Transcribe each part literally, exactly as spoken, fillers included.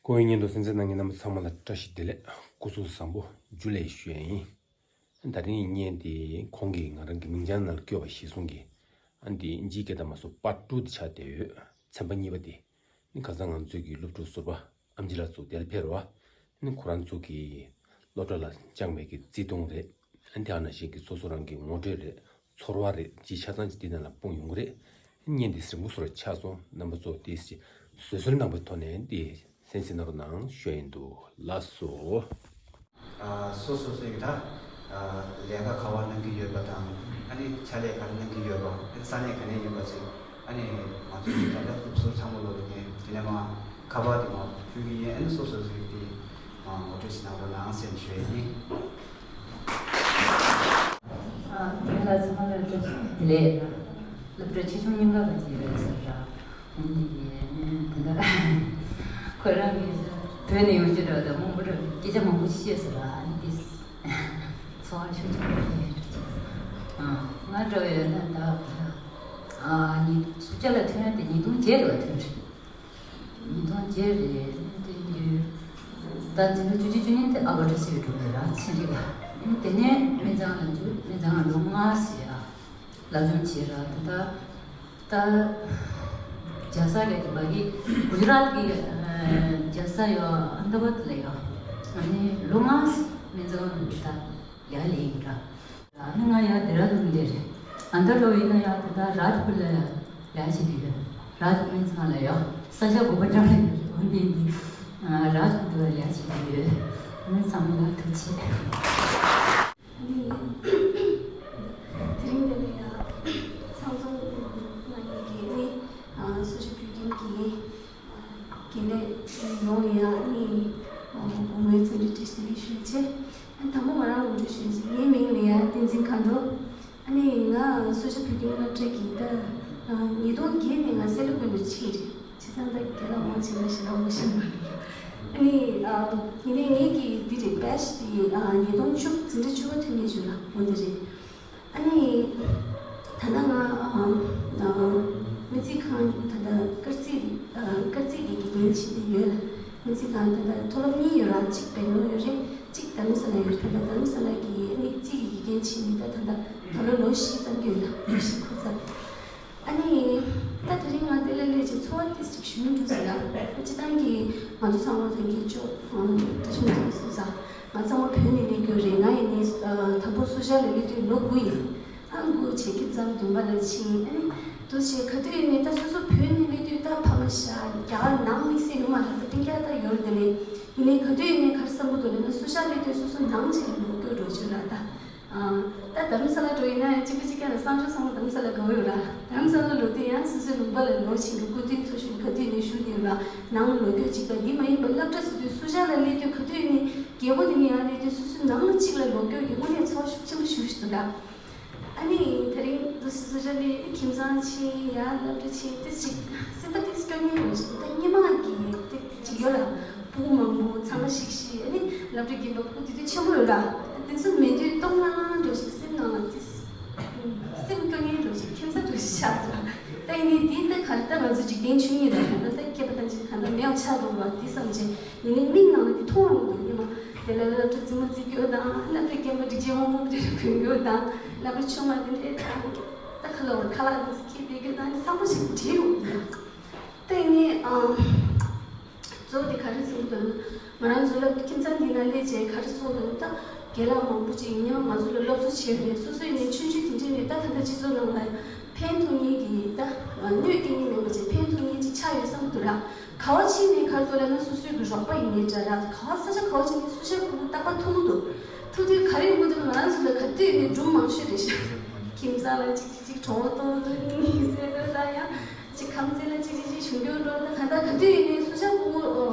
སྐུ་ངོ་སྙན་ཐོ་གསན་གཟིགས་གནང་མཁན་རྣམ་པ་ཚང་མ་ལ་བཀྲ་ཤིས་བདེ་ལེགས། སྐུ་གཟུགས་བཟང་པོ། ཇུ་ལེ་ཞུ་ཡ་ཡིན། ད་རིང་བརྙན་དེ་ཁོང་གིས་ང་རང་གི་མིང་བྱང་ནང་ལ་བཀོད་པ་གཞིར་བཟུང་གིས། ཨ་འདི་འཇིགས་སྐད་དང་མ་སོགས་པར་ཊུ་དེ་ཆགས་བསྡད་ཡོད། ཚན་པ་གཉིས་པ་དེ། ནི་ཁ་སང་ང་ཚོའི་གི་སློབ་ཕྲུག་ཟུར་པ་ཨམ་ཆི་ལགས་ཚོ་དེར་ཕེབས་རོགས། ནི་ཁོ་རང་ཚོ་གི་སློབ་གྲྭ་ལ་བཅངས་པའི་གི་བརྩེ་དུང་རེད། ཨ་འདི་ཨ་ནང་བཞིན་གི་སོ་སོ་རང་གི་ངོ་སྤྲོད་རེད། ཚོར་བ་རེད། ཅི་ཆ་ཚང་ཅིག་འདི་ནང་ལ་སྤུངས་ཡོང་གི་རེད། བརྙན་འདི་ཟིན་པོ་སོར་ཆགས་སོང་། རྣམ་པ་ཚོ་དེ་བཟོད་གསོལ་གནང་པའི་ཐོག་ནས་འདི་གསན་གཟིགས་གནང་རོགས་གནང་ཞུ་ཡིན་འདུག་ལགས་སོ། ཨ་སོ་སོ་སོའི་ད་ཨ་ལས་ཀ་ག་བ་གནང་གི་ཡོད་པ་དང་། ཨ་ནི་ཕྱག་ལས་ག་རེ་གནང་གི་ཡོད་པ། ཨ་ནི་ས་གནས་ག་ནས་ཡིན་པ་ཅིག་ཨ་ནི་ང་ཚོའི་ད་ལྟ་སློབ་ཟུར་ཚང་མ་ལོ་ལ་ངས་དེ་ནས་མ་ཁ་པར་དེ་མ་ཕུལ་གི་ཡིན། ཨ་ནི་སོ་སོ་སོའི་དེ་མ་ངོ་སྤྲོད་ཞིག་གནང་རོགས་གནང་ཟེར་ནས་ཞུ་ཡ་ཡིན། ཨ་དེ་ལ་ཚང་མ་ལ་བཀྲ་ཤིས་བདེ་ལེགས། སློབ་གྲྭ་ཆེ་ཆུང་གཉིས་ཀ་ག་ཅིག་ཡོད་ཟེར་ར། འོན་ཏེ་དེ་འདྲ་ཁོ་རང་གིས་བོད་ནས་ཡོང་རྒྱུ་འདྲ་བ་དང་མང་པོ་འདྲ་སྐད་ཆ་མང་པོ་བཤད་ཟེར་ར། ཨ་ནི་དེ་ཚོར་བ་ཤུགས་ཆེན་པོ་རེད། ང་འདྲ་བ་ཡོད་ན་ད་ཨ་ནི་སུ་ཇཱ་ལ་ཐོན་ཡ་དེ་ཉིས་སྟོང་བརྒྱད་ལ་ཐོན་རེད། ཉིས་སྟོང་བརྒྱད་རེད། དེ་ཡིན་དུས་ད་འཛིན་གྲྭ་བཅུ་གཅིག་བཅུ་གཉིས་དེ་ཨ་ཁུ་བཀྲ་ཤིས་འགྲོ་གི་ར། ཚན་རིག་ལ། དེ་ནས་སྨན་རྩིས་ཁང་ལ་འཛུལ། སྨན་རྩིས་ཁང་ལ་ལོ་ལྔ་ཟེར་ཡ་སློབ་སྦྱོང་བྱས་ར། ད་ད་རྒྱལ་ས་ག་དེ་བ་གི་གུ་ཇ་རཱཏ་གི་རྒྱལ་ས་ཡོད་ཨ་ཧམ་དཱ་བཱད་ལ་ཡོད། ཨ་ནི་ལོ་ལྔ་སྨན་རྩིས་ཁང་ལ་ད་ཡར་ལས་ཡིན་ར། ཨ་ནི་ང་ཡར་ལྡེ་ར་ལྡུན་ལས་རེད། ཨ་མདོ་ལོ་ཡིན་ན་ཡང་ད་ལྟ་རཱཇ་པུར་ལ་ཡར་བྱེད་ཀྱི་ཡོད། རཱཇ་སྨན་ཚང་ལ་ཡོད། ས་ཆ་དགོས་པ་འདྲ་བ་ཡོད། འོན་ཏེ་འདི་རཱཇ་པུར་དུ་ཡར་བྱེད་ཀྱི་ཡོད། ཨ་ནི་ཚང་མ་ལ་ཐུགས་རྗེ་ཆེ། དེ་རིང་འདི་ལ་ཡང་ཚང་འཛོམས་གནང་མཁན་གྱི་ནི་གསོལ་ཇ་ཕུལ་མཁན་གྱི་དགེ་ལས་ཡོངས་ལ་ཡང་ནི་དགོང་མོའི་འཚམས་འདྲི་བཀྲ་ཤིས་བདེ་ལེགས་ཞུ་ཡ་བྱས། དང་པོ་ང་རང་ངོ་སྤྲོད་ཞུ་ཡ་བྱས། ངའི་མིང་ལ་ཡང་བསྟན་འཛིན་མཁའ་འགྲོ། ཨ་ནི་ང་གསོལ་ཇ་ཕུལ་མཁན་སློབ་གྲྭ་གི་ད་ཉིས་སྟོང་བརྒྱད་ནས་ང་སེ་ལ་ཀུན་ཏུ་ཕྱིན་རེད། བྱས་ཙང་ད་རྒན་ལགས་མང་ཆེ་བ་ཞེ་དྲག་མ་ཤེས་པ་རེད། ཨ་ནི་ཡིན་ནའི་ངེད་ཀྱི་འདི་རེད། བེ་ཆི་དེ་ཉིས་སྟོང་བཅུ་འཛིན་གྲྭ་བཅུ་པ་ཐོན་མཁན་ཞིག་ལ་འོ་འདི་རེད། ཨ་ནི་ད་ལྟ་ང་སྨན་རྩིས་ཁང་ད་ལྟ་སྐར་རྩིས་སྐར་རྩིས་ཀྱི་དགེ་རྒན་བྱེད་ཀྱི་ཡོད་ལ། སྨན་རྩིས་ཁང་ད་ལྟ་མཐོ་སློབ་གཉིས་ཡོད་ར། གཅིག་སྦེང་ལོར་ཡོད་རེད། གཅིག་རྡ་རམ་ས་ལ་ཡོད་རེད། ད་ལྟ་རྡ་རམ་ས་ལ་གི་ཨ་ནི་རྩིས་ཀྱི་དགེ་རྒན་བྱེད་ནི་ད་ད་ལྟ་ད་ལོ་ལོ་བཞི་ཙམ་ཡོད་ལ། ལོ་བཞི་འཁོར་ཚར། ཨ་ནི་ད་དེ་རིང་ང་འདི་ལ་སླེབས་བྱས་ཚོར་བ་ཏོག་ཙམ་ཞུ་མི་འདུག་ཟེར་ཡ། སྤྱིར་བཏང་གི་ང་ཚོ་ཚང་མ་ལྷན་རྒྱས་ཅོ་བཀྲ་ཤིས་མཚོ་སུ་ཟ། ང་ཚང་མ་བོད་ནས་སླེབས་རྒྱུ་རེད། ང་ཡིན་ནའི་དང་པོ་སུ་ཇཱ་ལ་སླེབས་དུས་ལོ་དགུ་ཡིན། ཨ་དགུ་བྱས་ཁྱིམ་ཚང་བདུན་པ་ལ་ཕྱིན། ཨ་ནི་འདུག་བྱས་ག་དུས་ཡིན་ནའི་ད་སོ་སོ་བོད་ནས་སླེབས་དུས་ད་ཕ་མ་ཤ་རྒྱ་གར་ནང་དམིགས་བསལ་ཡོད་མ་རེད། ད་སྤུན་ཀྱག་ད་ཡོད་རེད། དེ་ནས་ཡིན་ནའི་ག་དུས་ཡིན་ནའི་ག་རེ་བསམ་གྱི་འདུག་ལབ་ན་སུ་ཇཱ་སླེབས་དུས་སོ་སོ་ནང་ཅིག་ལ་ལོག་རྒྱུ་འགྲོ་རྒྱུ་ར་ད། ཨ། ད་རྡ་རམ་ས་ལ་འགྲོ་ཡིན་ན་གཅིག་པ་གཅིག་རྐྱང་ལ་གསང་སྤྱོད་ཚང་མ་རྡ་རམ་ས་ལ་དགའ་བོ་ཡོད་ར། རྡ་རམ་ས་ལ་ལོག་དུས་ཡང་སོ་སོའི་ལུང་པ་ལ་ལོག་ཕྱིན་གྱི་སྐུ་མདུན་ཚོགས་ཞུགས་ག་དུས་ནས་ཞུ་དེ་ཡོད་ར། ནང་ལ་ལོག་རྒྱུ་གཅིག་པ་འདི་མ་ཡིན་པ་སློབ་གྲྭ་ཟེར་དུས་སུ་ཇཱ་ལ་སླེབས་དུས་ག་དུས་ནས་རྒྱལ་སྒོ་དེ་ནས་ཡར་སླེབས་དུས་སོ་སོའི་ནང་ལ་གཅིག་ལ་ལོག་རྒྱུ་གི་དངོས་གནས་ཚོར་ཤུགས་ཆེན་པོ་ཞེ་པོ་ཞིག་འདུག་ར། ཨ་ནི་དེ་རིང་འདུག་སེ་སུ་ཇཱ་ལ་ཁྱིམ་ཚང་ཕྱིན་ཡར་སློབ་གྲྭ་ཕྱིན་ཏེ་ཅིག་སེམས་པ་ཏིག་སྐྱོ་ངེས་ཡོད་ཞིག་ད་སྙེ་མ་གི་ཏིག་ཅིག་ཡོད་ལ། སྤུ་གུ་མང་པོ་ཚང་མ་ཤིག་ཤིག་ཨ་ནི་སློབ་གྲྭ་རྒན་པ་སྤུ་གུ་དེ་དུས་ཆེན་པོ་ཡོད་ལ། དེ་ཚོ་མེད་དུས་སྟོང་ལྷང་ལྷང་འགྲོ་ཞིག་སེམས་ནང་ལ་ཏིག་སེམས་སྐྱོ་ངེས་འགྲོ་ཞིག་ཁྱིམ་ཚང་འགྲོ་ཞིག་ཤར་འགྲོ། ད་ཡིན་ནའི་འདི་ད་ག་རེ་ད་ང་ཚོ་འཇིག་རྟེན་ཆོས་ཉིད་ལ་ག་ད་ད་སྐྱེས་པ་ཐམས་ཅད་ག་ད་མེད་པ་ཆགས་འགྲོ་བ་འདི་བསམ་བྱས། ཡིན་ནའི་མིག་ནང་ལ་འདི་མཐོང་རུང་འདུག་སྙེ་མ། དེ་ལ་སློབ་གྲྭ་རྩེད་མོ་རྩེ་རྒྱུ་དང་སློབ་གྲྭ་རྒན་པ་སྒྲིག་ཆས་མང་པོ་དེ་འདྲ་གོན་རྒྱུ་དང་སློབ་གྲྭ་ཆུང་མ་དེ་འདྲའི་དང་ད་ཁ་ལ་བར་ཁ་ལག་དེ་ཚོ་འཁྱེར་བསྡད་རྒྱུ་དང་ཚང་མ་ཞིག་བྲིས་ཡོང་གི་འདུག་ད་ཡིན་ནའི་ཨང་། གཙོ་བོ་དེ་ག་རེ་ཟེར་གྱི་འདུག་ང་རང་ཚོ་སློབ་ཁྱིམ་ཚང་འདི་ན་སླེབས་རྗེས་ག་རེ་ཚོར་འདུག་ད་རྒན་ལགས་མང་པོ་ཅིག་ཡིན་ཡང་ང་ཚོ་ལ་སློབ་གསོ་བྱས་པ་རེད། སོ་སོ་ཡིན་ནའི་ཆུང་ཆུང་དེ་འདྲས་ནས་ད་ད་ལྟ་སྤྱི་ཚོགས་ནང་ལ་ཕན་ཐོགས་མཁན་གྱི་ད་གནོད་སྐྱེལ་མཁན་མིན་པ་ཅིག་ཕན་ཐོགས་མཁན་ཅིག་ཆགས་ཡོད་བསམ་གྱི་འདུག་ར། ག་བ་ཕྱིན་ནས་ག་རེ་འདུག་ལབ་ན་སོ་སོའི་གི་རོགས་པ་ཡིན་ནའི་འདྲ་ར། ག་བ་ས་ཆ་ག་བ་ཕྱིན་ནས་སུ་ཇཱ་སྤུ་གུ་རྟག་པར་ཐུག་གི་འདུག་ཐུག་དུས་ག་རེ་ཡོང་གི་འདུག་ང་རང་ཚོ་ལ་ག་དུས་ཡིན་ནའི་སྒྲུང་མང་ཤོས་རེད་ཤག་ཁྱིམ་ཚང་ལ་གཅིག་གཅིག་གཅིག་གྲོགས་པོ་ཏོག་ཏོག་གཉིས་ཟེར་འདུག་ད་ཡང་གཅིག་ཁམས་ཚན་ལ་གཅིག་གཅིག་གཅིག་ཞུ་རྒྱུ་འགྲོ། ད་ག་ད་ག་དུས་ཡིན་ནའི་སུ་ཇཱ་སྤུ་གུ་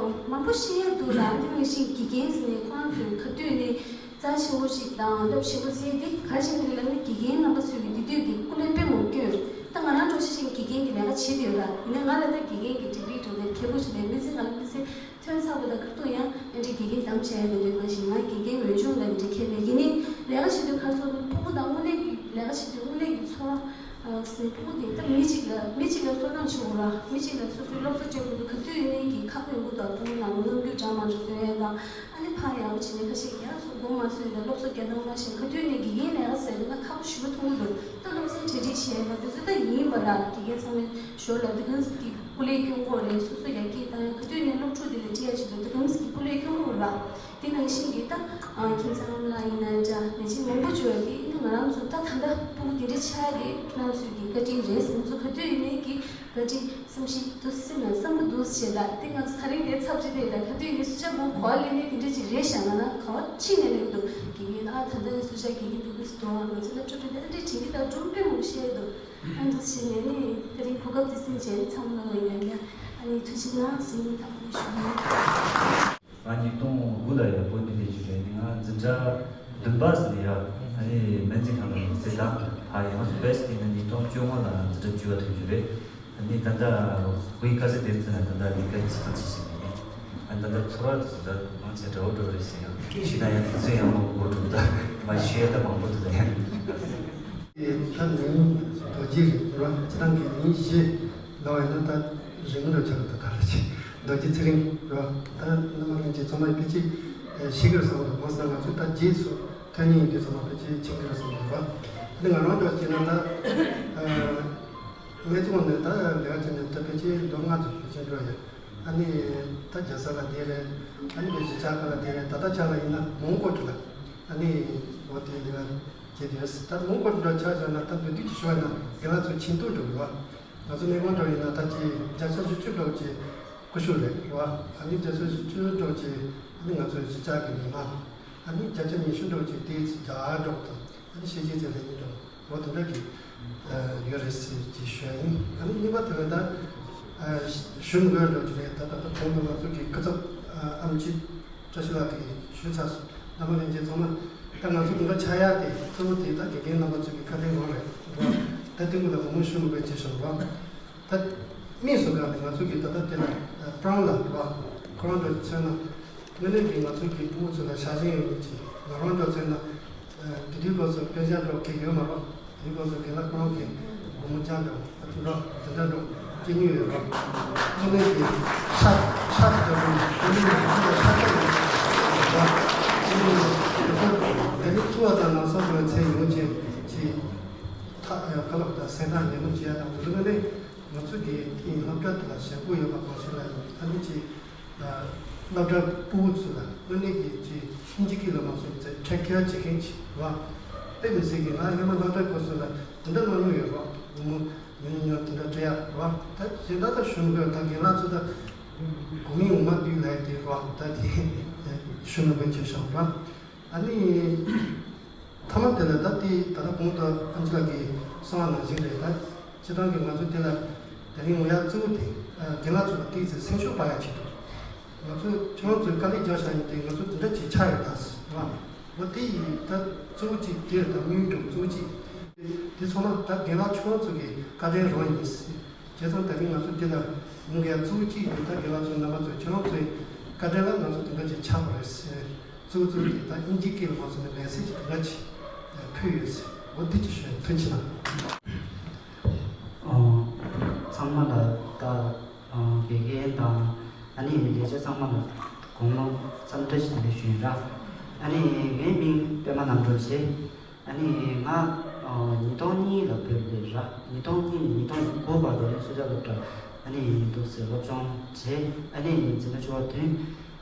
མང་པོ་ཤེས་ཡ་འདུག་ར། འདི་ནང་བཞིན་དགེ་རྒན་ཟེར་ནས་ཁོ་རང་ཚོས་ག་དུས་ཡིན་ནའི་རྩ་ཆེ་བོ་ཞིག་དང་སྟབས་ཞིབ་པོ་བྱས་ཏེ་ག་རེ་བྱས་ནས་ལབ་ན་དགེ་རྒན་རྣམ་པ་ཚོས་ཀྱི་དེ་དུས་ཀྱི་སྐུ་ལས་དཔེ་མང་སྐྱོན། ད་ང་རང་འདྲ་ཞིག་ཅིག་དགེ་རྒན་གྱི་ལས་ཀ་བྱེད་དུ་ཡོད་ར། ཡིན་ནའི་ང་ལ་ད་དགེ་རྒན་གྱི་ཌིག་རི་འགྲོ་ནས་མཁས་པོ་ཞིག་ལས་མི་ཚེ་ནང་ལ་མི་ཚེ་ཐོན་ཚར་བ་དང་ཁ་ཐུག་ཡང་འདི་འདྲའི་དགེ་རྒན་གདམ་བྱས་ཡ་མི་འདུག་ནང་བཞིན་ང་དགེ་རྒན་འོས་སྦྱོང་ལ་འདི་འདྲའི་ཁྱད་མེད། ཡིན་ནའི་ལས་ཀ་བྱེད་དུས་ག་རེ་ཚོར་འདུག་སྤུ་གུ་དང་དངོས་གནས་ཀྱི་ལས་ཀ་བྱེད་དུས་དངོས་གནས་ཀྱི་ཚོར་བ་ཟེར་ནས་སྤུ་གུ་དེ་ད་མི་གཅིག་ལ་མི་གཅིག་ལ་གསོ་སྐྱོང་བྱེད་དགོས་ར། མི་གཅིག་ལ་སོ་སོའི་སློབ་གསོ་སྤྲད་དགོས་འདུག་ག་དུས་ཡིན་ནའི་གི་ཁག་པོ་ཡོང་གི་འདུག་སྤུ་གུ་ནང་ལ་ནམ་རྒྱུན། ཅང་མ་འགྲོ་སྟོན་ཡ་དང་། ཨ་ནི་ཕ་ཡག་པོ་བྱས་ནས་ཁ་ཤས་ཀྱིས་ཡང་ཚུར་དགོངས་མ་ཚོས་དང་སློབ་གསོ་རྒྱག་སྟངས་མ་ཤེས། ག་དུས་ནས་དགེ་རྒན་ལས་ཀ་ཟེར་ན་ཁག་པོ་ཞེ་པོ་མཐོང་གི་འདུག་ད་སློབ་ཚན་གྲ་སྒྲིག་བྱས་ཡ་དང་དེ་ཚོ་ད་ཡིན་པ་ར། དགེ་རྒན་ཚང་མས་ཞོར་ལ་དེ་གང་ཟིག་གི་སྐུ་ལས་སྐྱོན་དགོས་རེད། སོ་སོ་ཡར་སྐྱེད་བཏང་ཡ། ག་དུས་ནས་སློབ་ཕྲུག་དེ་ལ་ཁྲིད་ཡ་བྱེད་དུས་དེ་གང་ཟིག་གི་སྐུ་ལས་སྐྱོན་དགོས་ར། དེ་ནང་བཞིན་གྱི་ད་ཁྱིམ་ཚང་ལ་ཡིན་ན་འདྲ། ནང་བཞིན་མང་པོ་བྱུང་བ་དེ་ནི་ང་རང་ཚོ་ད་ད་ལྟ་སྤུ་གུ་དེ་འདྲ་ཆགས་རེད། ཁྱེད་རང་ཚོས་ཀྱི་བཀའ་དྲིན་རེད། ང་ཚོ་ག་དུས་ཡིན་ནའི་གི་བཀའ་དྲིན། བསམ་ཤེས་འདུག་སེམས་ནང་བསམ་བློ་འདུག་བྱེད་ལ། དེ་ང་ཚོ་ད་རིང་དེ་ཚབ་ཅིག་རེད་ལ། ག་དུས་ནས་སུ་ཆ་མོ་གོ་བ་ལེན་ནས་དེ་འདྲ་ཅིག་རེད་ཤག་ང་ན་ག་བ་ཕྱིན་ནས་ལེགས་འདུག་དགེ་རྒན་ཨ་ད་ལྟ་ནས་སུ་ཆ་དགེ་རྒན་འདུག་གི་སུ་དོ་ང་ཚོ་སློབ་གྲྭ་འགྲོ་དེ་ཨ་འདྲས་དྲན་གི་ད་སྒྲུང་དཔེ་མང་བཤད་འདུག་ཨ་འདུག་བྱེད་ནས་ནི་ད་རིང་གོ་སྐབས་དེ་སེམས་ཅན་ཚང་མ་ལ་ཡང་ཡང་ཨ་ནི་ཐུགས་རྗེ་གནང་ཟེར་ནས་ཐག་པ་ཞུ་ཡིན། ང་ཉིས་སྟོང་དགུ་ལ་ཡ་བོད་མི་ལས་བྱེད་རེད། ང་འཛིན་གྲྭ་བདུན་པ་ཟིན་ཡ། ཨ་ནི་སྨན་རྩིས་ཁང་ལ་ཟེར་དང་ཕ་ཡི་ང་ཚོ་བེས་དེ་ནི་ཉིས་སྟོང་བཅོ་ལྔ་ལ་འཛིན་གྲྭ་བཅུ་པ་ཐོན་རྒྱུ་རེད། ཨ་ནི་ད་ལྟ་ཧུའི་དཀར་ཟས་སྡེ་ཚན་ལ་ད་ལྟ་ལས་ཀ་ཅི་ཐུབ་ཅི་བྱེད་ཀྱི་ཡིན། ཨ་ནི་ད་ལྟ་ཚོར་བ་དེ་ཚོ་ད་མང་ཆེ་འདྲ་བོ་འདྲ་བོ་རེད་ཟེར་ཡང་ཞུས་ན་ཡང་དུས་ཚོད་ཡང་མང་པོ་འགྲོ་འདུག་མ་ཞུས་ཡ་ད་མང་པོ་འདུག་ད་ཡང་། ད་ནི་རྡོ་རྗེ་རེད་ར། སྤྱི་བཏང་གི་མིང་བཞི། ལོ་ཡིན་ན་ད་རིང་རུ་ཆགས་འདུག་ད་ལ་ཅི་རྡོ་རྗེ་ཚེ་རིང་རོ། ད་རྣམ་པ་ལྷན་རྒྱས་ཚང་མ་ཕལ་ཆེར་ཤེས་ཀྱི་རེད་བསམ་གི་འདུག་གང་ཟེར་ན་ང་ཚོ་ད་རྗེས་སུ་ཐོན་མཁན་ཡིན་དུས་ཚང་མ་ཕལ་ཆེར་མཁྱེན་གྱི་རེད་བསམ་གི་འདུག་འདི་ང་རང་འདྲ་བྱས་ན་ད་སྨད་འཚོང་ནས་ད་ལས་ཀ་བྱས་ནས་ད་ཕལ་ཆེར་ལོ་ལྔ་ཙམ་ཕལ་ཆེར་འགྲོ་ཡོད། ཨ་ནི་ད་རྒྱལ་ས་ལ་བསྡད་རེད། ཨ་ནི་གཞིས་ཆགས་ཁག་ལ་བསྡད་རེད། ད་ལྟ་ཆ་ལ་ཡིན་ན་མོན་གྷོ་དུ་ལ་ཨ་ནི་འོ་དེ་ལས་ཀ་བྱས་ཏེ་ཡོད། ད་མོན་གྷོ་འདྲ་ཆ་བཞག་ན་ད་མདོར་བསྡུས་ཀྱི་ཞུ་བ་ན་རྒན་ལགས་ཚོ་ཆེ་མཐོང་འགྲོ་གི་རེད་བ། ང་ཚོ་སྨན་ཁང་འགྲོ་ཡིན་ན་ད་ཅི་བརྒྱ་ཆ་བཞི་བཅུ་འགྲོ་ཅིག་སྐུ་ཞབས་རེད་རེད་བ། ཨ་ནི་བརྒྱ་ཆ་བཞི་བཅུ་འགྲོ་ཅིག་ཨ་ནི་ང་ཚོའི་གཞིས་ཆགས་ཀྱི་མི་མང་། ཨ་ནི་བརྒྱ་ཆ་ཉི་ཤུ་འགྲོ་ཅིག་དེའི་ཚེ་རྒྱ་འགྲོ་དང་ཨ་ནི་ཤེས་བྱའི་རྩེ་ལ་ཡིན་འགྲོ་འོ་དེ་འདྲ་གི་ཡོད་རེད་ཟེར་གྱི་ཞུ་ཡ་ཡིན། ཨ་ནི་གཉིས་པ་དེ་ལ་ད་ཞུ་དགོས་འགྲོ་ཅིག་རེད། ད་ད་ལྟ་གོང་དུ་ང་ཚོ་གི་སྐུ་ཚབ་ཨམ་ཆི་བཀྲ་ཤིས་ལགས་ཀྱིས་ཞུས་ཚར་སོང་། རྣམ་པ་ལྷན་རྒྱས་ཚང་མ་ད་ང་ཚོ་དེ་འདྲ་ཆགས་ཡག་དེ་གཙོ་བོ་དེ་ད་དགེ་རྒན་རྣམ་པ་ཚོ་གི་བཀའ་དྲིན་རང་རེད་རོ། ད་དེ་ངོ་ལ་ངོ་མ་ཞུ་མི་དགོས་ཅེས་བཤད་རོ། ད་དམིགས་སུ་བཀར་ནས་ང་ཚོ་གི་ད་ལྟ་དེ་ལ་པྲང་ལ་རོ། ཁོ་རང་འདྲ་མཚོན་ན་དངོས་གནས་ཀྱི་ང་ཚོ་གི་ཕྲུ་གུ་ཚོ་ལ་ཤ་ཞེན་ཡོད་མཁན་ཅིག་ང་རང་འདྲ་མཚོན་ན། དེ་དུས་སྐབས་སུ་དཔེ་ཆ་འདྲ་གི་ཡོད་མ་རེད། དེ་སྐབས་སུ་རྒན་ལགས་ཁོ་རང་གི་སྒོར་མོ་བརྒྱ་འདྲ་ཨ་ཐུ་ར་དེ་འདྲ་འདྲ་སྐྱེ་མྱོང་ཡོད་རེད། དངོས་གནས་ཀྱི་ཤ་ཤ་དེ་འདྲ་འདྲ་དངོས་གནས་ཀྱི་ཤ་ཤ་ཡོད་རེད། དེ་ནི་ཐུ་བ་དང་ནང་སོགས་ཀྱི་ཚེ་ཡོང་ཅན་གྱི་ཐ་ཁ་ལག་དང་སེམས་ཐག་ཉེ་མོ་བྱེད་ཡ་དང་དེ་ཚོ་ནི་ང་ཚོ་གི་དེའི་སློབ་གྲྭ་དེ་ལ་ཞེན་ཁོག་ཡོད་པ་གང་ཞིག་ལ་ཡང་ཨ་ནི་ཅི། སློབ་གྲྭ་ཕྲུ་གུ་ཚོ་ལ་དངོས་གནས་ཀྱི་ཅིག་ཨིན་ཇི་སྐད་ལ་མ་སོང་ཚེ་ཊེག་ཀེར་བྱེད་མཁན་ཅིག་རེད་བ། དཔེ་མི་སྲིད་ཀྱི་ང་སྔོན་མ་སློབ་གྲྭའི་སྐབས་སུ་ལ་དེ་འདྲ་གནང་མྱོང་ཡོད་རེད་བ། ངོ་མ་ཉུང་ཉུང་དེ་འདྲ་སྤྲད་ཡག་རེད་བ། ད་གཞན་དག་ད་ཞུ་མི་དགོས། ད་རྒན་ལགས་ཚོ་ད་དགོས་མིན་ངོ་མ་བསྡུས་ལབ་ཡག་དེ་རེད་བ། ད་དེ་ཞུ་མི་དགོས་ཅེས་བྱུང་རེད་བ། ཨ་ནི། མཐའ་མ་དེ་ལ་ད་ལྟའི་ད་ལྟ་གོང་དུ་ཨམ་ཆི་ལགས་ཀྱིས་གསུངས་པ་ནང་བཞིན་རེད། ད་སྤྱིར་བཏང་གི་ང་ཚོ་དེ་ལ་དེ་རིང་ངོ་ཡག་གཙོ་བོ་དེ་རྒན་ལགས་ཚོ་ལ་ཏོག་ཙམ་སེམས་ཤུགས་སྤར་ཡག་ཆེད་དུ་ང་ཚོ་ཁྱེད་རང་ཚོས་དཀའ་ལས་རྒྱག་བཞག་ཡིན་ཏེ་ང་ཚོ་དེ་འདྲ་ཅིག་ཆགས་ཡོད་ད་ཟེར་བ། འོ་དེ་ཡིན་ད་གཙོ་བོ་གཅིག་དེ་ད་སྨོན་འདུན་གཙོ་བོ་གཅིག་དེ་ཚོ་ན་ད་རྒན་ལགས་ཁྱེད་རང་ཚོ་གི་བཀའ་དྲིན་རང་ཡིན་ཟེར། བྱས་ཙང་ད་རིང་ང་ཚོ་འདི་ལ་ཡོང་མཁན་གཙོ་བོ་གཅིག་ཡིན་ད་རྒན་ལགས་ཚོ་རྣམ་པ་ཚོས་ཁྱེད་རང་ཚོའི་བཀའ་དྲིན་ལ་ང་ཚོ་དེ་འདྲ་ཅིག་ཆགས་པ་རེད་ཟེར། གཙོ་བོ་གཙོ་བོ་དེ་ད་ཨིན་ཇི་སྐད་ལ་མ་སོང་ནས་མེ་སེ་ཇི་དེ་འདྲ་ཅིག་ཕུལ་ཡོད་ཟེར། འོ་འདི་ཅིག་ཞུ་ཡ་ཐུགས་རྗེ་གནང་། ཨོ། ཚང་མ་ལ་ད་ཨ་དགེ་རྒན་དང་ཨ་ནི་ལས་བྱེད་ཚང་མ་ལ་དགུང་ལོ་འཚམས་འདྲི་ཞུ་ཡིན་ར། ཨ་ནི་ངའི་མིང་པད་མ་རྣམ་གྲོལ་ཟེར། ཨ་ནི་ང་ཨ་ཉིས་སྟོང་གཉིས་ལ་བོད་སླེབས་ར། ཉིས་སྟོང་གཉིས་ནས་ཉིས་སྟོང་དགུ་བར་དུ་ནི་སུ་ཇཱ་སློབ་གྲྭ་ཨ་ནི་འདུག་སེ་སློབ་སྦྱོང་བྱས། ཨ་ནི་འཛིན་གྲྭ་བཅུ་པ་ཐོན།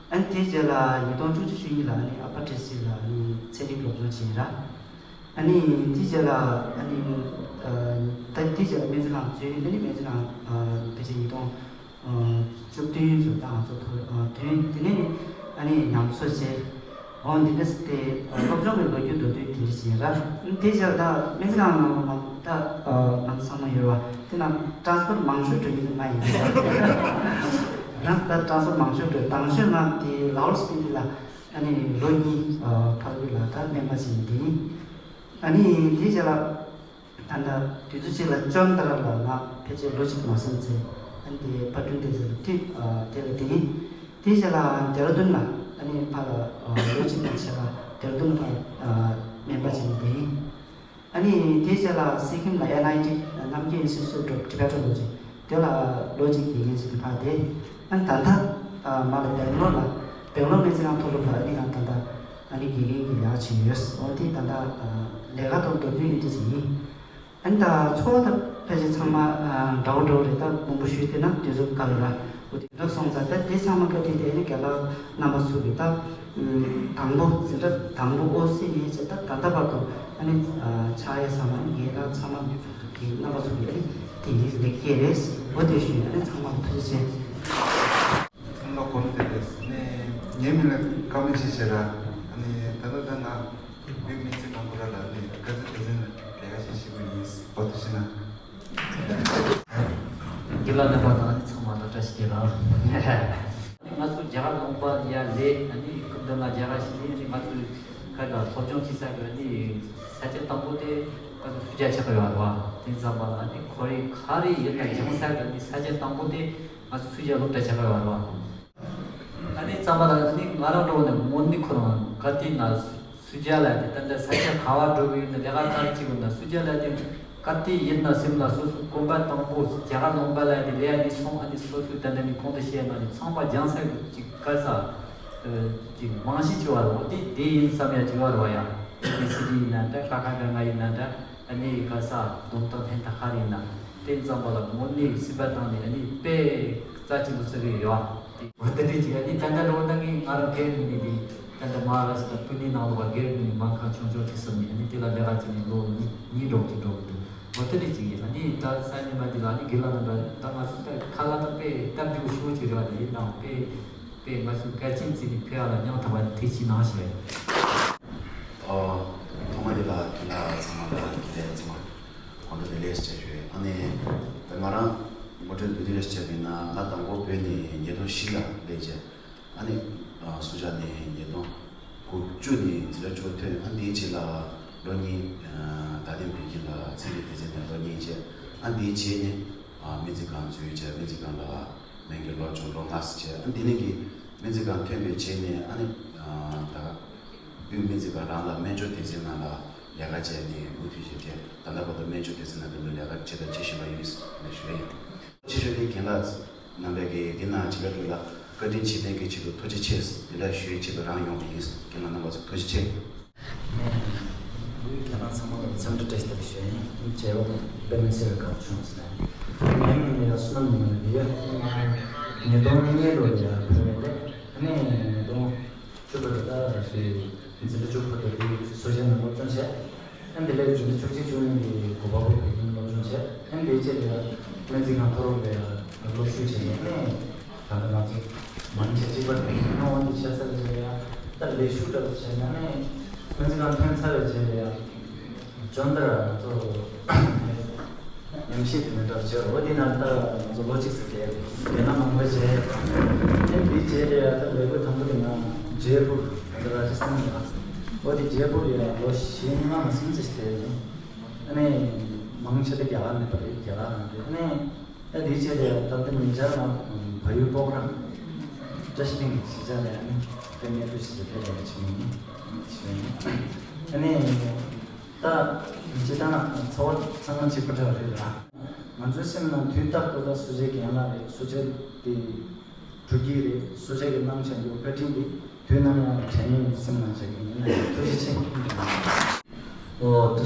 ཨ་ནི་དེའི་རྗེས་ལ་ཉིས་སྟོང་བཅུ་གཅིག་བཅུ་གཉིས་ལ་ཨ་ནི་ཨ་པ་ཊི་སི་ལ་ཨ་ནི་ཚན་རིག་སློབ་སྦྱོང་བྱས་ར། ཨ་ནི་དེའི་རྗེས་ལ་ཨ་ནི་ཨ་ད་དེའི་རྗེས་ལ་སྨན་རྩིས་ཁང་བཙུགས། ཨ་ནི་སྨན་རྩིས་ཁང་ཨ་ཕལ་ཆེར་ཉིས་སྟོང་ཨ་བཅུ་བདུན་ཙམ་ད་ང་ཚོ་ཐོ་ཨ་ཐོན། དེ་ནས་ནི་ཨ་ནི་ཉམས་གསོ་བྱས། འོ་འདི་འདྲ་སེ་དེ་ཨ་སློབ་སྦྱོང་གི་ལོ་རྒྱུས་མདོར་བསྡུས་དེ་འདྲ་ཞིག་ཡིན་ར། དེའི་རྗེས་ལ་ད་སྨན་རྩིས་ཁང་ནང་ལ་ད་ཨ་ང་ཚོ་ཚང་མ་ཡོད་ར། དེ་ནང་ཊ་རན་སི་ཕར་མང་ཤོས་འགྲོ་མཁན་དེ་ང་ཡིན་ར། ད་ཊ་རན་སི་ཕར་མང་ཤོས་འགྲོ། དང་ཤོས་ང་དེ་ལའོ་སི་པི་ཏི་ལ་ཨ་ནི་ལོ་གཉིས་ཨ་ཕ་གི་ལ་ད་སྨན་པ་བྱས་ནས་དེ་ཡིན། ཨ་ནི་དེའི་རྗེས་ལ། ད་ལྟ་དུས་ཚོད་གཅིག་ལ་ཅོན་ཏ་ར་ལ་ང་ཕལ་ཆེར་ལོ་གཅིག་མ་སོང་ཚེ་ཨ་ནི་དེ་པར་སྐྲུན་དེ་ཚོ་ལ་ཁྲིད་ཨ་དེ་ལ་དེ་ཡིན། དེའི་རྗེས་ལ་ལྡེ་ར་ལྡུན་ལ་ཨ་ནི་ཕར་ལ་ཨ་ལོ་གཅིག་དང་ཕྱེད་ཀ་ལྡེ་ར་ལྡུན་ལ་ཕར་ཨ་སྨན་པ་བྱས་ནས་དེ་ཡིན། ཨ་ནི་དེའི་རྗེས་ལ་སི་ཀིམ་ལ་ཨེན་ཨའི་ཊི་Namgay Institute of Tibetology དེ་ལ་ལོ་གཅིག་དགེ་རྒན་བྱས་ནས་ཕར་བསྡད། ཨ་ནི་ད་ལྟ་ཨ་མ་ལ་སྦེང་ལོར་ལ། ཡོང་ལོ་ནས་ཚེ་རང་མཐོ་སློབ་ལ་ཨ་ནི་ང་ད་ལྟ་ཨ་ནི་དགེ་རྒན་གྱི་ལས་ཀ་བྱེད་ཡོད། འོ་དེ་ད་ལྟ་ལས་ཀ་དང་སྡོད་དུས་ཡིན་དུས་ཡིན། ཨ་ནི་ད་འཚོ་བ་དང་ཕལ་ཆེར་ཚང་མ་འདྲ་བོ་འདྲ་བོ་རེད། ད་མང་པོ་ཞུས་བསྡད་ན་དུས་ཚོད་འགོར་གི་ར། འོ་དེ་འདྲ་སོང་ཙང་ད་དེ་ཚང་མ་བཀའ་དྲིན་དེ་ཨ་ནི་རྒན་ལགས་རྣམ་པ་ཚོ་གི་ད་དང་པོ་འཛིན་གྲྭ་དང་པོ་ཨོ་སི་ཡིན་ཙང་ད་ད་ལྟ་བར་དུ་ཨ་ནི་ཕྱག་ཡས་ཚང་མ་ངེད་རང་ཚང་མ་གི་རྣམ་པ་ཚོ་གི་ཨ་ནི་དེ་ཡིན་ལེགས་སྐྱེས་རེད། འོ་དེ་ཞུ་ཡིན། ཨ་ནི་ཚང་མ་ཐུགས་རྗེ་ཆེ། ཚང་མ་གོ་ནི་དེ་རེད། ཨ་ནི་ངའི་མིང་ལ་ཀརྨ་ཆོས་སྐྱིད་ཟེར་ར། ཨ་ནི་ད་ལྟ་ད་ང་བོད་མི་སེར་ནང་ཁུལ་ར་ལ་ནི་དཀའ་ཚེགས་སྡེ་ཚན་ལས་ཀ་བྱེད་བཞིན་པ་ཡིན། འོ་དེ་བྱས་ན། རྒན་ལགས་རྣམ་པ་དང་ཚང་མ་ལ་བཀྲ་ཤིས་བདེ་ལེགས། ང་ཚོ་རྒྱ་གར་ལུང་པ་ཡར་སླེབས། ཨ་ནི་སྐབས་དེ་ང་རྒྱ་གར་ཞིག་ནས་ཨ་ནི་ང་ཚོའི་ཁ་ལ་སློབ་སྦྱོང་བྱེད་ས་གི་ཨ་ནི་ས་ཆ་དང་པོ་དེ་ང་ཚོ་སུ་ཇཱ་ཆགས་ཡོད་རེད་བ། དེ་ཙམ་པ་ལ་ཨ་ནི་ཁོ་རེ་ག་རེ་ཡིན་ན་སྦྱང་ས་གི་ཨ་ནི་ས་ཆ་དང་པོ་དེ་ང་ཚོ་སུ་ཇཱ་སློབ་གྲྭ་ཆགས་ཡོད་རེད་བ། ཨ་ནི་ཙམ་པ་ལ་ཨ་ནི་ང་རང་འགྲོ་བ་ནི་དངོས་གནས་ཁོ་རང་ག་དུས་ན་སུ་ཇཱ་ལ་དེ་ད་ལྟ་ས་ཆ་ག་བ་འགྲོ་གི་ཡོད་ན་ལས་ཀ་ག་རེ་བྱེད་དགོས་ན་སུ་ཇཱ་ལ་དེ་ག་དུས་ཡིན་ན་སེམས་ལ་སོ་སོ་གོམ་པ་དང་པོ་རྒྱ་གར་ལུང་པ་ལ་དེ་ལས་ཨ་ནི་སོང་ཨ་ནི་སོ་སོའི་ད་ལྟ་ནི་གོང་དུ་བཤད་ན་ནི་ཚང་མ་སྦྱང་ས་གི་ཅིག་ག་ས་ཅིག་རྨང་གཞི་ཅིག་ཡོད་རེད་བ། དེ་དེ་ཡིན་བསམ་ཡ་ཅིག་ཡོད་རེད་བ། ཡ་ཨེ་སི་ཌི་ཡིན་ན་འདྲ་ཀ་ཁ་ག་ང་ཡིན་ན་འདྲ། ཨ་ནི་ག་ས་སྡོམ་ཐང་ལྷན་ཐ་ཁ་རེད་ན་དེ་ཙམ་པ་ལ་དངོས་གནས་སྲིད་པ་བཏང་ནས་ཨ་ནི་དཔེ་རྩ་ཆེན་པོ་བརྩི་གི་ཡོད། དེ་འོ་དེ་འདྲ་ཅིག་ཨ་ནི་ད་ལྟ་འགྲོ་ན་ངས་ང་རང་སྒེར་ནས་ནི་དེ་ད་ལྟ་མ་ཧཱ་རཱ་ཤི་ཏྲ་པུ་ནེ་ནང་ལོགས་པ་སྒེར་ནས་མང་ཁང་ཆུང་ཆུང་ཅིག་བཟོས་ནས་ཨ་ནི་དེ་ལ་ལས་ཀ་བྱས་ནས་ལོ་གཉིས་གཉིས་འགྲོ་གི་འགྲོ་གི་འདུག་འོ་དེ་འདྲ་ཅིག་ཡིན། ཨ་ནི་ད་ས་ཉི་མ་དེ་ལ་ཨ་ནི་དགེ་ལགས་རྣམ་པ་ད་ང་ཚོ་ད་ཁ་ལག་ད་དཔེ་སྟབས་བདེ་པོ་ཞེ་པོ་ཅིག་རེད་བ། དེ་ཡིན་ནའང་དཔེ་དཔེ་ང་ཚོ་གལ་ཆེན་བརྩིས་ནས་ཕེབས་ཡག་ལ་སྙིང་ཐག་པ་ཐུགས་རྗེ་གནང་ཞུ། ཨོ། ཐོག་མ་དེ་ལ་དེ་ལ་ཚང་མ་ལ་དེ་ལས་ཚང་མ་དགོངས་དག་བདེ་ལེགས་ཞེས་ཞུ། ཨ་ནི་ད་ང་རང་ངོ་སྤྲོད་བསྡུས་བསྡུས་ཞིག་བྱས་པ་ཡིན་ན་ང་དང་པོ་བོད་ནས་ཉིས་སྟོང་བཞི་ལ་སླེབས་རྗེས་ཨ་ནི་སུ་ཇཱ་ནས་ཉིས་སྟོང་དགུ་བཅུ་ནས་འཛིན་གྲྭ་བཅུ་པ་ཐོན། ཨ་འདིའི་རྗེས་ལ་ལོ་གཉིས་དགའ་ལྡན་བོད་ཁྱིམ་ལ་ཚན་རིག་སྡེ་ཚན་ནས་ལོ་གཉིས་བྱས། ཨ་འདིའི་རྗེས་ནས་སྨན་རྩིས་ཁང་འཛུལ་བྱས་སྨན་རྩིས་ཁང་ལ་སྨན་གྱི་སློབ་སྦྱོང་ལོ་ལྔ་ཙམ་བྱས། ཨ་འདི་ནས་ཀྱི་སྨན་རྩིས་ཁང་ཐོན་པའི་རྗེས་ནས་ཨ་ནི་ད་དབུས་སྨན་རྩིས་ཁང་རང་ལ་སྨན་བཅོས་སྡེ་ཚན་ནང་ལ་ལས་ཀ་བྱས་ནས་མུ་མཐུད་བྱས་བྱས་ད་ལྟ་བར་དུ་སྨན་བཅོས་སྡེ་ཚན་ནང་དུ་ལས་ཀ་བྱས་དང་བྱེད་བཞིན་པ་ཡིན་ཞུ་ཡ་ཡིན། ཆེ་ཤོས་དེ་རྒན་ལགས་རྣམ་པས་ཀྱི་འདི་ནང་བྱེད་པ་ལ་བཀའ་དྲིན་ཆེ། བསྟན་གྱི་ཆེད་དུ་ཐུགས་རྗེ་ཆེ། འདི་འདྲ་ཞུ་ཡའི་ཆེད་དུ་རང་ཡོང་བ་ཡིན། རྒན་ལགས་རྣམ་པ་ཚོ་ཐུགས་རྗེ་ཆེ། ཁྱེད་རང་ཚང་མ་ལ་འཚམས་འདྲི་བཀྲ་ཤིས་བདེ་ལེགས་ཞུ་ཡིན། མཇལ་བ་དཔེ་མི་སྲིད་པའི་དགའ་བོ་བྱུང་ཟེར་ནས། ངའི་མིང་ལ་བསོད་ནམས་ཉི་མ་ལགས་ཡོད། ཉིས་སྟོང་ཉེར་གཉིས་ལོ་ལ་བོད་ནས་སླེབས། ཨ་ནི་ཉིས་སྟོང་བཅུ་པ་ལ་ད་འཛིན་གྲྭ་བཅུ་པ་དེ་དུས་སུ་ཇཱ་ནང་སློབ་སྦྱོང་བྱས། ཨ་ནི་དེ་ལས་འཛིན་གྲྭ་བཅུ་གཅིག་བཅུ་གཉིས་ཀྱི་གོ་པ་བོད་ཁྱིམ་སློབ་སྦྱོང་བྱས། ཨ་ནི་དེའི་རྗེས་ལ་སྨན་རྩིས་ཁང་མཐོ་སློབ་ལ་སློབ་ཞུགས་བྱས་ནས་ཨ་ནི། ད་ལྟ་ང་ཚོ་མང་ཆེ་གཅིག་པ་དེ་ཡིན་ནོ། འོན་ཏེ་བྱས་ཚར་རྗེས་ལ་ཡང་ད་ལས་ཞུགས་འདྲ་པོ་བྱས་ན་ནི་སྨན་རྩིས་ཁང་ཐོན་ཚར་བའི་རྗེས་ལ་ཡང་སྦྱོང་བརྡར་ང་ཚོ་ཉམས་ཞིབ་དེ་འདྲ་བྱས། འོ་དེ་ནང་ད་ང་ཚོ་ལོ་གཅིག་ཙམ་བསྡད། རྒན་ལགས་མང་པོ་བྱས། ཨ་ནི་དེའི་རྗེས་ལ་ཡང་ད་ལས་བགོས་དང་པོ་དེ་ང་ཇེ་པུར་ད་ལྟ་ར་ཇ་སི་ཐན་ལ། འོ་དེ་ཇེ་པུར་ཡང་ལོ་བཞི་ལྔ་མ་ཟིན་ཙམ་བསྡད་ནས། ཨ་ནི་མང་ཆེ་ད་རྒྱ་གར་ནས་པ་རེད། རྒྱ་གར་ནང་གི་ཨ་ནི། ད་དེའི་རྗེས་ལ་ད་ལྟ་ཉེ་ཆར་ང་བལ་ཡུལ་པོ་ཁ་རང་བཀྲ་ཤིས་གླིང་གཞིས་ཆགས་ལ་ཨ་ནི་དེ་གནས་སྡོད་ཞིག་ལ་ཕེབས་པ་བྱུང་ཡིན། ཨ་ནི་ད་སྤྱིར་བཏང་འཚོ་བ་ཚང་མ་གཅིག་པ་འདྲ་བ་རེད་ལ། ང་ཚོའི་སེམས་ནང་དུས་རྟག་ཏུ་ད་སུ་ཇཱ་རྒན་ལགས་རེད། སུ་ཇཱ་དེ་འགྲོ་གི་རེད། སུ་ཇཱ་གི་གནང་བྱ་འདུག་བཀའ་དྲིན་དེ་དུས་ནམ་ཡང་དྲན་ཡོང་གི་སེམས་ནང་བཞག་གི་ཡིན། ཐུགས་རྗེ་ཆེ། ཨོ།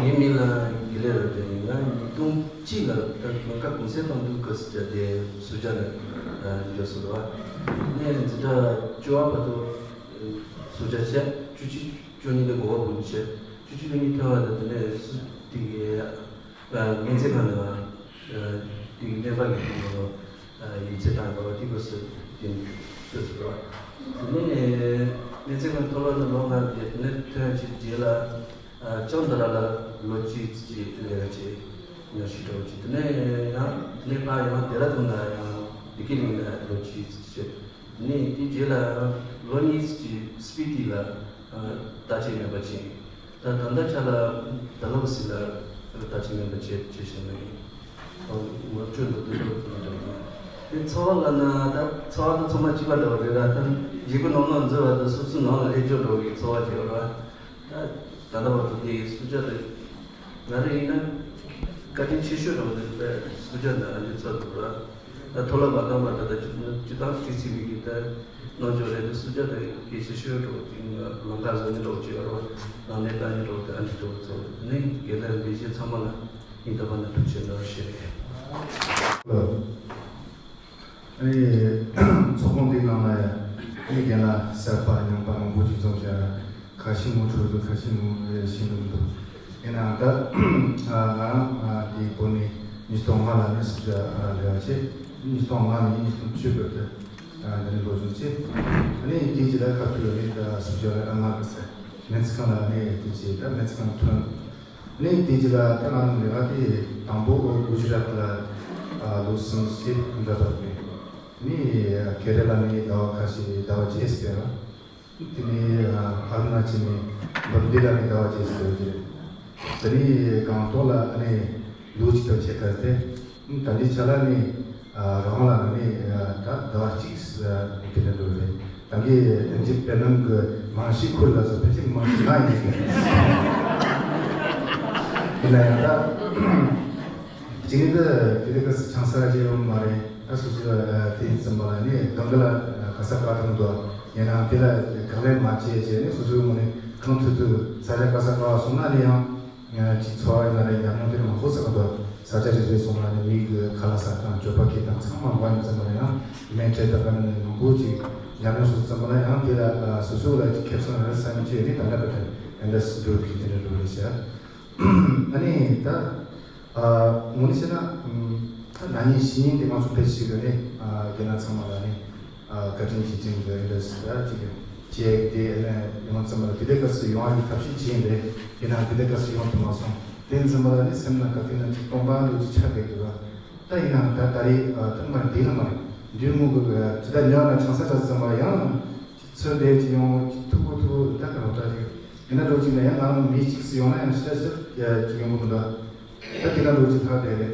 ངའི་མིང་ལ་དགེ་ལེགས་རབ་རྒྱས་ཡིན། ང་ཉིས་སྟོང་གཅིག་ལ་ད་ལམ་ཀ་གུང་སེང་གཏོང་དུས་སྐབས་སུ་བྱས་ཏེ་སུ་ཇཱ་ལ་འབྱོར་སོང་བ། ངས་འཛིན་གྲྭ་བཅུ་པ་བར་དུ་སུ་ཇཱ་བྱས། བཅུ་གཅིག་བཅུ་གཉིས་ལ་གོ་བ་བུ་བྱས། བཅུ་གཅིག་བཅུ་གཉིས་ཐོན་པ་དང་དེ་ནས་སུ་དེ་གའི་སྨན་རྩིས་ཁང་ནས་དེ་གའི་སྨན་པ་གི་ཡིག་ཚད་བཏང་དགོས་པ་དེ་སྐབས་སུ་དེ་ནས་ཐོན་སོང་བ། དེ་ནས་སྨན་རྩིས་ཁང་མཐོ་སློབ་ནས་ལོ་ལྔ་བསྡད། དེ་ནས་ཐོན་ཅིག་རྗེས་ལ། ཨ། ལྕང་དར་ལ་ལོ་གཅིག་ཙམ་ལས་ཀ་བྱས། ཉམས་ཞིབ་འདྲ་བོ་བྱས། དེ་ནས་ཡང་དེ་ནས་ཕར་ཡང་ལྡེ་ར་ལྡུན་ལ་ཡང་བདེ་སྐྱིད་གླིང་ལ་ལོ་གཅིག་ཙམ་བྱས། དེ་ནས་དེའི་རྗེས་ལ་ལོ་གཉིས་ཙམ་སྤི་ཏི་ལ་ཨ་བརྟག་དཔྱད་སྨན་པ་བྱས། ད་ད་ལྟའི་ཆ་ལ་ཌལ་ཧོ་སི་ལ་བརྟག་དཔྱད་སྨན་པ་བྱས་བྱས་བཞིན་པ་ཡིན། ཨ། ངོ་སྤྲོད་འདི་ཚོ་འདྲ་བོ་ཡིན། དེ་འཚོ་བ་ལ་ན་ད་འཚོ་བ་དང་ཚང་མ་གཅིག་པ་འདྲ་བོ་རེད་ལ། ད་ཡི་གུ་ནང་ལ་འཛུལ་བ་དང་སོ་སོའི་ནང་ལ་སླེབས་འཇོག་འདྲ་བོ་གི་འཚོ་བ་བྱེད་པ་རེད། ད་ད་ལྟ་བར་དུ་དེ་སུ་ཇཱ་རེད། ང་རང་ཡིན་ན་བཀའ་དྲིན་ཆེ་ཤོས་རང་དེ་སུ་ཇཱ་ནང་ཨ་ནི་ཚོར་འདུག་ར། ད་མཐོ་སློབ་མ་བཏང་བར་ད་ལྟ་སྤྱི་སྤྱིར་བཏང་སྤྱི་ཚེས་མི་གི་ད་ གནང་ཆོག་རེད་དེ་སུ་ཇ་དང་སྐད་ཆ་ཤོད་འགྲོ་ཅིག་ལམ་ཁ་བཟོ་ནི་འགྲོ་ཅིག་རོ་ནང་ནས་ལྟ་ནི་འགྲོ་དེ་ཨ་འདྲི་འགྲོ་ཚོ་ནི་དགེ་ལས་ལས་བྱེད་ཚང་མ་ལ་སྙིང་ཐག་པ་ནས་ཐུགས་རྗེ་གནང་ཞུ་རེད། ཨ་ནི་ཚོགས་ཁང་འདིའི་ནང་ལ་ཡང་ཨ་ནི་རྒན་ལགས་གསར་པ་ཉམས་པ་མང་པོ་ཅིག་འཛོམས་བྱས་ཁ་ཤས་མོ་ཁྲོད་དུ་ཁ་ཤས་མོ་རེ་ཤེས་འདུག་མི་འདུག་ཡིན་ནའང་ད་ང་རང་དེའི་སྒོ་ནས་ཉིས་སྟོང་ལྔ་ལ་ནས་སུ་ཇ་ལས་པ་བྱས། ཉིས་སྟོང་ལྔ་ནས་ཉིས་སྟོང་བཅུ་བར་དུ་འདི་ནས་སློབ་སྦྱོང་བྱས། ཨ་ནི་དེའི་རྗེས་ལ་ཁ་ཐུག་ནས་ད་སུ་ཇ་ལ་ཨ་མ་གི་སར་མེན་ཚི་ཁང་ལ་ནས་དེ་བྱས། ད་མེན་ཚི་ཁང་ཐོན། ནས་དེའི་རྗེས་ལ་ད་ང་རང་ལས་ཀ་དེ་དང་པོ་གུ་ཇི་རཱཏ་ལ་ལོ་གསུམ་བྱས་འདྲ་བར་བྱས། ནས་ཀེ་ར་ལ་ནས་ཟླ་བ་ཁ་ཤས་ཟླ་བ་བརྒྱད་ཟེར་བ། དེ་ནས་ཨ་རུ་ན་ཅལ་ནས་བོམ་བེ་ལ་ནས་ཟླ་བ་བརྒྱད་ཟེར་བ་རེད། དེ་ནས་སྒང་ཏོག་ལ་ནས་ལོ་གཅིག་དང་ཕྱེད་ཀ་སྟེ། ད་ལྟའི་ཆ་ལ་ནི་རང་དབང་ལ་ནི་ད་ཟླ་བ་གཅིག་དེ་འདྲ་འགྲོ་རེད། ད་གི་ཨེམ་ཆི་དཔེ་ནང་གི་མང་ཤི་ཁུལ་ལ་སོགས་ཕལ་ཆེར་མང་ཤི་ང་ཡིན་གྱི། ཡིན་ན་ཡང་ད་གཅིག་ནི་ད་དེ་དུས་སྐབས་སུ་ཆང་ས་ར་ཅིག་ཡོད་མ་རེད། ད་སོ་སོ་དེ་ཡིན་ཙམ་པ་ལ་ནི་སྒང་ག་ལ་ག་ས་ག་དང་འདུག་ཡིན་ནའང་དེ་ལ་ག་ལེ་མ་བྱས་བྱས་ནས་སོ་སོའི་ངོས་ནས་གང་ཐུབ་ཐུབ་ས་ཆ་ག་ས་ག་བ་སོང་ན་ནི་ཡང་། ཅིག་འཚོ་བ་ཡིན་ན་རེད། ཉམས་མྱོང་དེ་མང་པོ་བསགས་འདུག་ས་ཆ་རེ་རེ་སོང་ན་ནི་མི་གི་ཁ་ལག་ཟ་སྟངས་སྤྱོད་པ་སྐྱེལ་སྟངས་ཚང་མ་མགོ་ཡིན་ཙམ་པ་ཡང་སྨན་ཁྲལ་དང་ག་ནས་མང་པོ་ཅིག་ཉམས་མྱོང་སོང་ཙམ་པ་ཡང་དེ་ལ་སོ་སོ་ལ་ཅིག་ཁེ་བཟང་རེད་བསམ་གྱི་རེད། ད་ལྟ་བར་དུ་ཨེ་འདྲ་སི་འགྲོ་གི་དེ་འདྲ་འགྲོ་རེད་ཤག་ཨ་ནི་ད་ངོ་ནས་བཤད་ན་ད་ན་ནིང་གཞེས་ནིང་དེ་ང་ཚོ་ཕལ་ཆེར་གི་ནི་རྒན་ལགས་ཚང་མ་ལ་ནི། བཀའ་དྲིན་རྗེས་དྲན་གྱི་ཨེ་འདྲ་ཟེར་ཅིག་བྱས་ཏེ་ཨ་ནི་ཡོང་ཙམ་ལ་དེ་འདྲའི་སྐབས་སུ་ཡོང་བ་ཡི་ཐབས་ཤེས་བྱས་རེད། ཡིན་ནའང་དེ་འདྲའི་སྐབས་སུ་ཡོང་ཐུབ་མ་སོང་། དེ་ཡིན་ཙམ་པ་ལ་ནི་སེམས་ནང་ག་དུས་ན་ཅིག་སྟོང་པ་འདྲ་ཅིག་ཆགས་བསྡད་འདུག་ད་ཡིན་ནའང་ད་ད་རེས་ད་མར་འདི་ལ་མར་མདུན་མུ་གུ་ཇི་ལྟར་ཉོ་ན་ཆང་ས་ཆ་ཙམ་པ་ཡང་ཅིག་ཚོད་བསྡད་ཅིག་ཡོང་ཅིག་ཐུག་གུ་ཐུག་ད་ག་རོ་ད་ཅིག་ཡིན་ན་འགྲོ་ཅིག་ན་ཡང་ང་རང་མི་གཅིག་སུ་ཡོང་ན་ཡང་ཤ་ཤ་ཅིག་ཡོང་གི་མི་འདུག་ད་དེ་ན་འགྲོ་ཅིག་ཐག་བསྡད་རེད།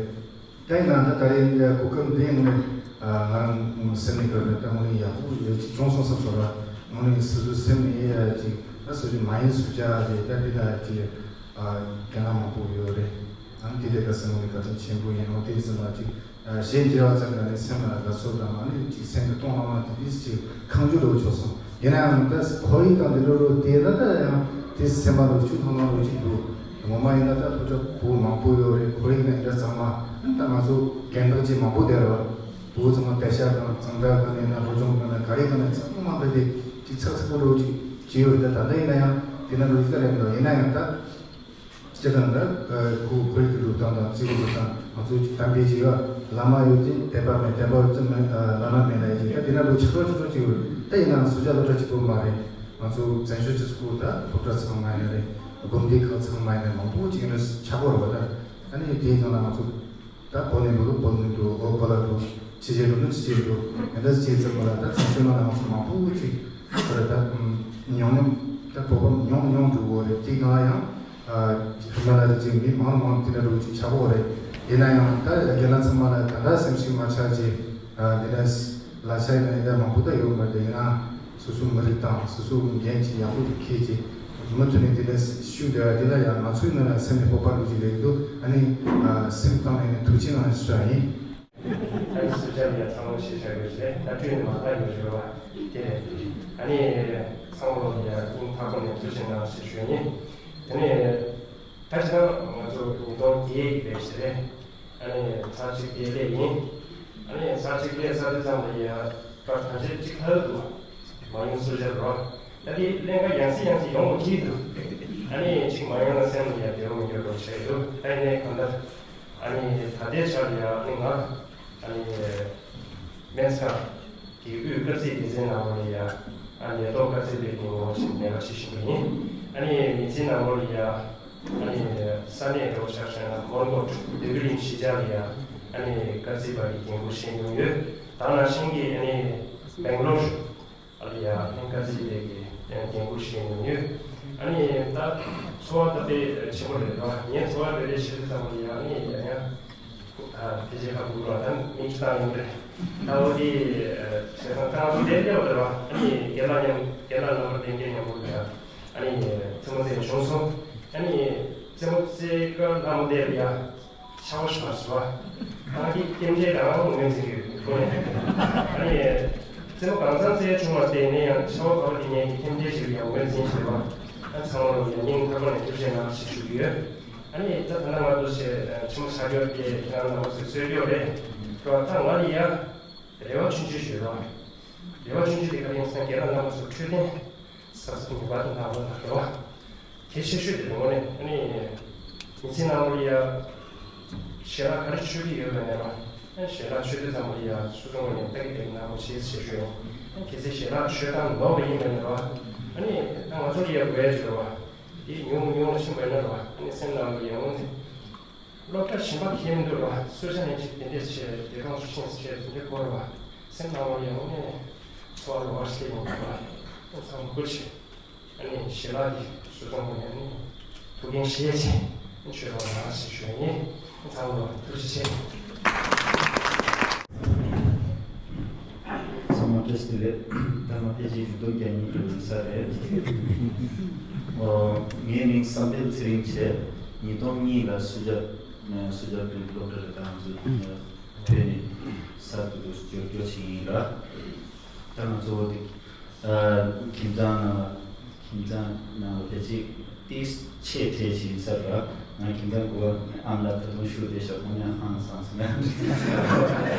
དེ་ཡིན་ན་ད་ད་རེས་འདི་གོ་སྐབས་འདི་ཡིན་ནས་ང་རང་སེམས་ནས་བཀོད་ནས་ད་དངོས་གནས་ཡག་པོ་ཡོད་ཅིག་བྱུང་སོང་བསམ་སོང་ར། དངོས་གནས་སོ་སོའི་སེམས་ནས་ཅིག་ད་སོ་སོའི་མ་ཡིན་སུ་ཅག་རེད། ད་འདི་ལ་ཅིག་དགེ་སློང་མང་པོ་ཡོད་རེད། ཨ་ནི་དེ་འདྲའི་སྐབས་སུ་དངོས་གནས་བཀའ་དྲིན་ཆེན་པོ་ཡིན། འོ་དེ་ཡིན་ཙམ་ལ་ཅིག་གཞས་མཇལ་བ་ཙམ་ལ་ནི་སེམས་ལ་དགའ་ཚོར་དང་ཨ་ནི་ཅིག་སེམས་ཀྱི་གཏོང་ལ་མ་དེ་དུས་ཅིག་གང་བྱུང་འགྲོ་ཆོག་སོང་། ཡིན་ན་ཡང་ད་ཁོར་ཡུག་དང་འདི་འདྲ་རུ་དེ་ལ་ད་ཡང་དེ་སེམས་པ་རུ་ཆུ་ཐང་ཐང་རུ་ཅིག་འདུག་ངོ་མ་ཡིན་ན་ད་སློབ་གྲྭ་བུ་མང་པོ་ཡོད་རེད། ཁོར་ཡུག་ན་འདྲ་ཚང་མ་ད་ང་ཚོ་རྒན་བདག་ཅིག་མང་པོ་བསྡད་རོགས་བུ་ཚང་མ་དེ་ཤ་དང་གཙང་སྦྲ་ག་ནས་ན་སློབ་སྦྱོང་ག་ན་ག་རེ་ག་ན་ཚང་མ་ད་དེ་ཅིག་ཚག་ཚག་པོ་རུ་ཅིག་ཅིག་ཡོད་རེད། ད་ད་ལྟ་ཡིན་ན་ཡང་དེ་ན་རུ་ཅིག་ད་རེད་འདུག་ཡིན་ན་ཡང་ད། སྤྱིར་བཏང་ད་ཁོ་ཁོའི་གི་སྒྲུབ་སྟངས་དང་རྩིས་སྒྲུབ་སྟངས་ང་ཚོའི་གི་དམ་པའི་གི་བླ་མ་ཡོད་ཅིང་དད་པ་མེད། དད་པ་ཡོད་ཅིང་བླ་མ་མེད་ན་ཡིན་ཅིང་ད་དེ་ན་ལོ་ཆགས་རོགས་ཆགས་རོགས་ཅིག་ཡོད་ད་ཡིན་ནའང་སུ་ཇ་སློབ་གྲྭ་གཅིག་པོ་མ་རེད། ང་ཚོ་བཙན་བྱོལ་སྤྱི་ཚོགས་ད་སློབ་གྲྭ་ཚང་མ་ཡིན་ན་རེད། དགོན་སྡེ་ཁག་ཚང་མ་ཡིན་ན་མང་པོ་ཅིག་ཡིན་ན་ཆགས་པོ་རེད་བ། ད་ཨ་ནི་དེའི་སྒང་ལ་ང་ཚོ་ད་བོད་ནས་འགྲོ་ལ་བོད་ནས་འགྲོ། ཨོ་བོད་ལ་འགྲོ། ཕྱི་རྒྱལ་འགྲོ་ན་ཕྱི་རྒྱལ་འགྲོ། ཡང་ད་ཕྱི་རྒྱལ་ཚུར་ལ་ད་ཚོང་ཆེན་མ་ལ་ང་ཚོ་མང་པོ་ཅིག་ཁོ་ར་ད་ཉུང་ཉུང་ད་བོད་པ་ཉུང་ཉུང་འགྲོ་གི་རེད། དེ་གང་ཡང་ཧི་མ་ལ་ཡ་ཅིག་མི་མང་མང་དེ་འདྲ་འགྲོ་ཅིག་ཆགས་པོ་རེད། ཡིན་ན་ཡང་ད་རྒན་ལགས་ཚང་མ་ལ་ད་ལྟ་སེམས་ཤུགས་མ་ཆག་ཅིག་དེ་འདྲ་ལ་ཆ་ཡིན་ན་ཡིན་ད་མང་པོ་ད་ཡོད་མ་རེད། ཡིན་ན། སོ་སོའི་མི་རིགས་དང་སོ་སོའི་འགན་ཅིག་ཡག་པོ་ཅིག་འཁྱེར་ཅིག་མུ་མཐུད་ནས་དེ་འདྲ་ཞུ་བསྡད་པ་འདི་ལ་ཡང་ང་ཚོའི་ནང་ལ་སེམས་ནས་སྤོབས་པ་སྒྲུབ་ཅིག་ལས་འདུག་ཨ་ནི་སེམས་གཏིང་ནས་ནས་ཐུགས་རྗེ་གནང་ཞུ་བ་ཡིན། ཨ་ནི་སུ་ཅག་ཡ་ཚང་མ་ཤེས་བྱ་ཡོད་རེད། ད་དུས་མ་ལྟ་ཡོད་རེད་བ། དེ་རེད། ཨ་ནི་ཚང་མ་ལ་ཡ་སྙིང་ཐག་པ་ནས་ཐུགས་རྗེ་གནང་ཞེས་ཞུ་ཡིན། དེ་ནས་ད་ཆ་ང་ཚོ་ཉིས་སྟོང་བརྒྱད་ཡིག་རེད་ཞེས་རེད། ཨ་ནི་ཚར་གཅིག་དེ་སླེབས་ཡིན། ཨ་ནི་ཚར་གཅིག་སླེབས་ཚར་དུས་ཙམ་ལ་ཡ་ད་ཐམས་ཅད་གཅིག་ལྷག་འདུག་མ་ཡོང་སུ་ཤར་རོ། ད་དེ་ཀླན་ཀ་ཡང་སེ་ཡང་སེ་ཡོང་བ་གཅིག་འདུག་ཨ་ནི་གཅིག་མ་ཡོང་ན་སེམས་ལ་ཡ་བདེ་བ་མི་འགྱུར་རོ་བྱས་འདུག་ད་ཡིན་ནའི་གང་ལྟར་ཨ་ནི་ད་ལྟའི་ཆར་ལ་ཡ་ཨ་ནི་ང་ཨ་ནི་སྨན་ཁང་གི་དབུས་སྐར་རྩིས་སྡེ་ཚན་ནང་ལོགས་ལ་ཡ་ཨ་ནི་ལས་ཐོག་སྐར་རྩིས་པའི་གི་ངོ་བོ་ཞིག་ལས་ཀ་བྱེད་བཞིན་པ་ཡིན། ཨ་ནི་མི་ཚེའི་ནང་ལོགས་ལ་ཡ། ཨ་ནི་ས་གནས་འགྲོ་ཆ་བཞག་ན་མོན་གྷོ་ལྡེ་གུ་ལིན་གཞིས་ཆགས་ལ་ཡ་ཨ་ནི་དཀར་རྩིས་པ་གི་འགན་འཁུར་བཞེས་མྱོང་ཡོད། ད་ནང་བཞིན་གྱི་ཨ་ནི་སྦེང་ལོར་ཨ་ལ་ཡ་ཨ་ནི་དཀར་རྩིས་པའི་གི་འགན་འཁུར་བཞེས་མྱོང་ཡོད། ཨ་ནི་ད་འཚོ་བ་ད་དཔེ་ཆེན་པོ་རེད་དོ། ངས་འཚོ་བ་དཔེ་རེ་བྱེད་དུས་ཙམ་པ་ལ་ཡ་ཨ་ནི་ཡ་ཡ་ཨ་ཕལ་ཆེར་ཧ་གོ་གི་རེད་བ། ད་མིག་ཆུ་བཏང་ཡོང་རེད། ད་འོ་དེ་བྱས་ཙང་ད་ང་ཚོ་དེ་སླེབས་པ་རེད་བ། ཨ་ནི་རྒན་ལགས་མཉམ་རྒན་ལགས་རྣམ་པ་ལྷན་རྒྱས་མཉམ་པོ་ལ་ཡ། ཨ་ནི་རྩེད་མོ་རྩེ་བྱུང་སོང་། ཨ་ནི་རྩེད་མོ་རྩེ་ག་ལ་མོ་བསྡད་ཡ་ཤ་བ་ཤ་བ་ཤ་བ། ཨ་ནི་ཀེམ་ཆེ་རང་ངོས་འཛིན་གྱི་ཐོག་ནས་ཨ་ནི་ ཚེ་མོ་གང་ཚང་ཚེ་ཆུང་བ་དེ་ནས་ཡང་ཆེ་བ་བག་ལ་དེ་ཉན་གྱི་ཁྱིམ་སྡེ་ཞིག་ཡང་འོས་འཛིན་བྱས་པ། ཨ་ཚང་མ་ལ་ཡང་སྙིང་ཐག་པ་ནས་ཐུགས་རྗེ་གནང་ཞེས་ཞུ་གི་ཡོད། ཨ་ནི་ད་ད་ལྟ་ང་ཚོ་ཆེ་ཆེ་མོ་ཆ་རྒྱོབ་ཀྱི་ཁྱེད་རང་རྣམ་པ་ཚོས་གསོལ་རྒྱུ་རེད། རོ་ད་ང་ལ་ཡ་རེ་བ་ཆུང་ཆུང་ཞུས་རོ། རེ་བ་ཆུང་ཆུང་དེ་ག་རེ་ཡིན་ཟེར་ན་རྒན་ལགས་རྣམ་པ་ཚོ་འཕྲོད་བསྟེན་ས་ཚིགས་ངེས་པར་དུ་གནང་རོགས་གནང་རོགས། གལ་ཆེ་ཤོས་དེ་ངོ་ནས་ཨ་ནི་མི་ཚེ་ནང་ལ་ཡ་ཞལ་ལག་ག་རེ་མཆོད་ཀྱི་ཡོད་པ་ནས་རོ། ཨ་ཞལ་ལག་མཆོད་དུས་ཙམ་པ་ལ་ཡ་སོ་སོ་ངོ་ནས་ལྟ་གི་བསྡད་གནང་རོགས་ཞེས་ཞུ་ཡོད། ཨ་གལ་སྲིད་ཞལ་ལག་མཆོད་སྟངས་ལོག་པ་ཡིན་པ་ནས་རོ། ཨ་ནི་ད་ང་ཚོ་ལ་ཡ་དགོས་ཡ་ཅིག་རོ། དེ་ཉུང་ཉུང་ལ་ཕྱིན་པ་ཡིན་ན་རོ། ཨ་ནི་སེམས་ནང་ལ་ཡ་ངོ་ནས། སློབ་གྲྭ་གཞན་པ་ཁྱེད་མི་འདུག་ར། སུ་ཆ་ནས་ཅིག་དེ་འདྲས་བྱས་དེ་རོང་ཤིང་བྱས་དེ་འདྲས་སྐོར་བ། སེམས་ནང་ལ་ཡང་ནས་འཚོ་བ་རོགས་བྱེད་ཡོང་གི་ར། ཨ་ཚང་མ་སྐུ་མཁྱེན། ཨ་ནི་ཞལ་ལག་གི་སུ་ཚང་མ་ཡང་ནི་ཐུགས་འགན་བཞེས་བྱས་ཨ་ནི་ཆོས་རོགས་རང་ཞེས་ཞུ་ཡ་ཡིན། ཨ་ཚང་མ་ཐུགས་རྗེ་ཆེ། ཚང་མ་བཀྲ་ཤིས་བདེ་ལེགས། ད་ང་ཕལ་ཆེར་ཉིས་སྟོང་བརྒྱ་ཉིས་ཀྱི་ལོ་གསར་རེད། ཨོ། ངའི་མིང་བསམ་འཕེལ་ཚེ་རིང་བྱས། ཉིས་སྟོང་གཉིས་ལ་སུ་ཇཱ་སུ་ཇཱ་པུར་སློབ་གྲྭ་ལ་ད་ང་ཚོ་ཐོན་ནས་གསར་དུ་འབྱོར་འབྱོར་བྱེད་ཀྱི་ཡིན་ལ། ད་ང་ཚོ་དེ་ཁྱིམ་ཚང་ནང་ལ་ཁྱིམ་ཚང་ནང་ལ་ཕལ་ཆེར་ཏིས་ཆེས་ཁྲེལ་ཞིག་ཡིན་ས་ར། ང་ཁྱིམ་ཚང་གི་ཨམ་ལགས་ད་དུང་བཞུགས་བསྡད་ཤག་དངོས་གནས་ཧང་སངས་སོང་།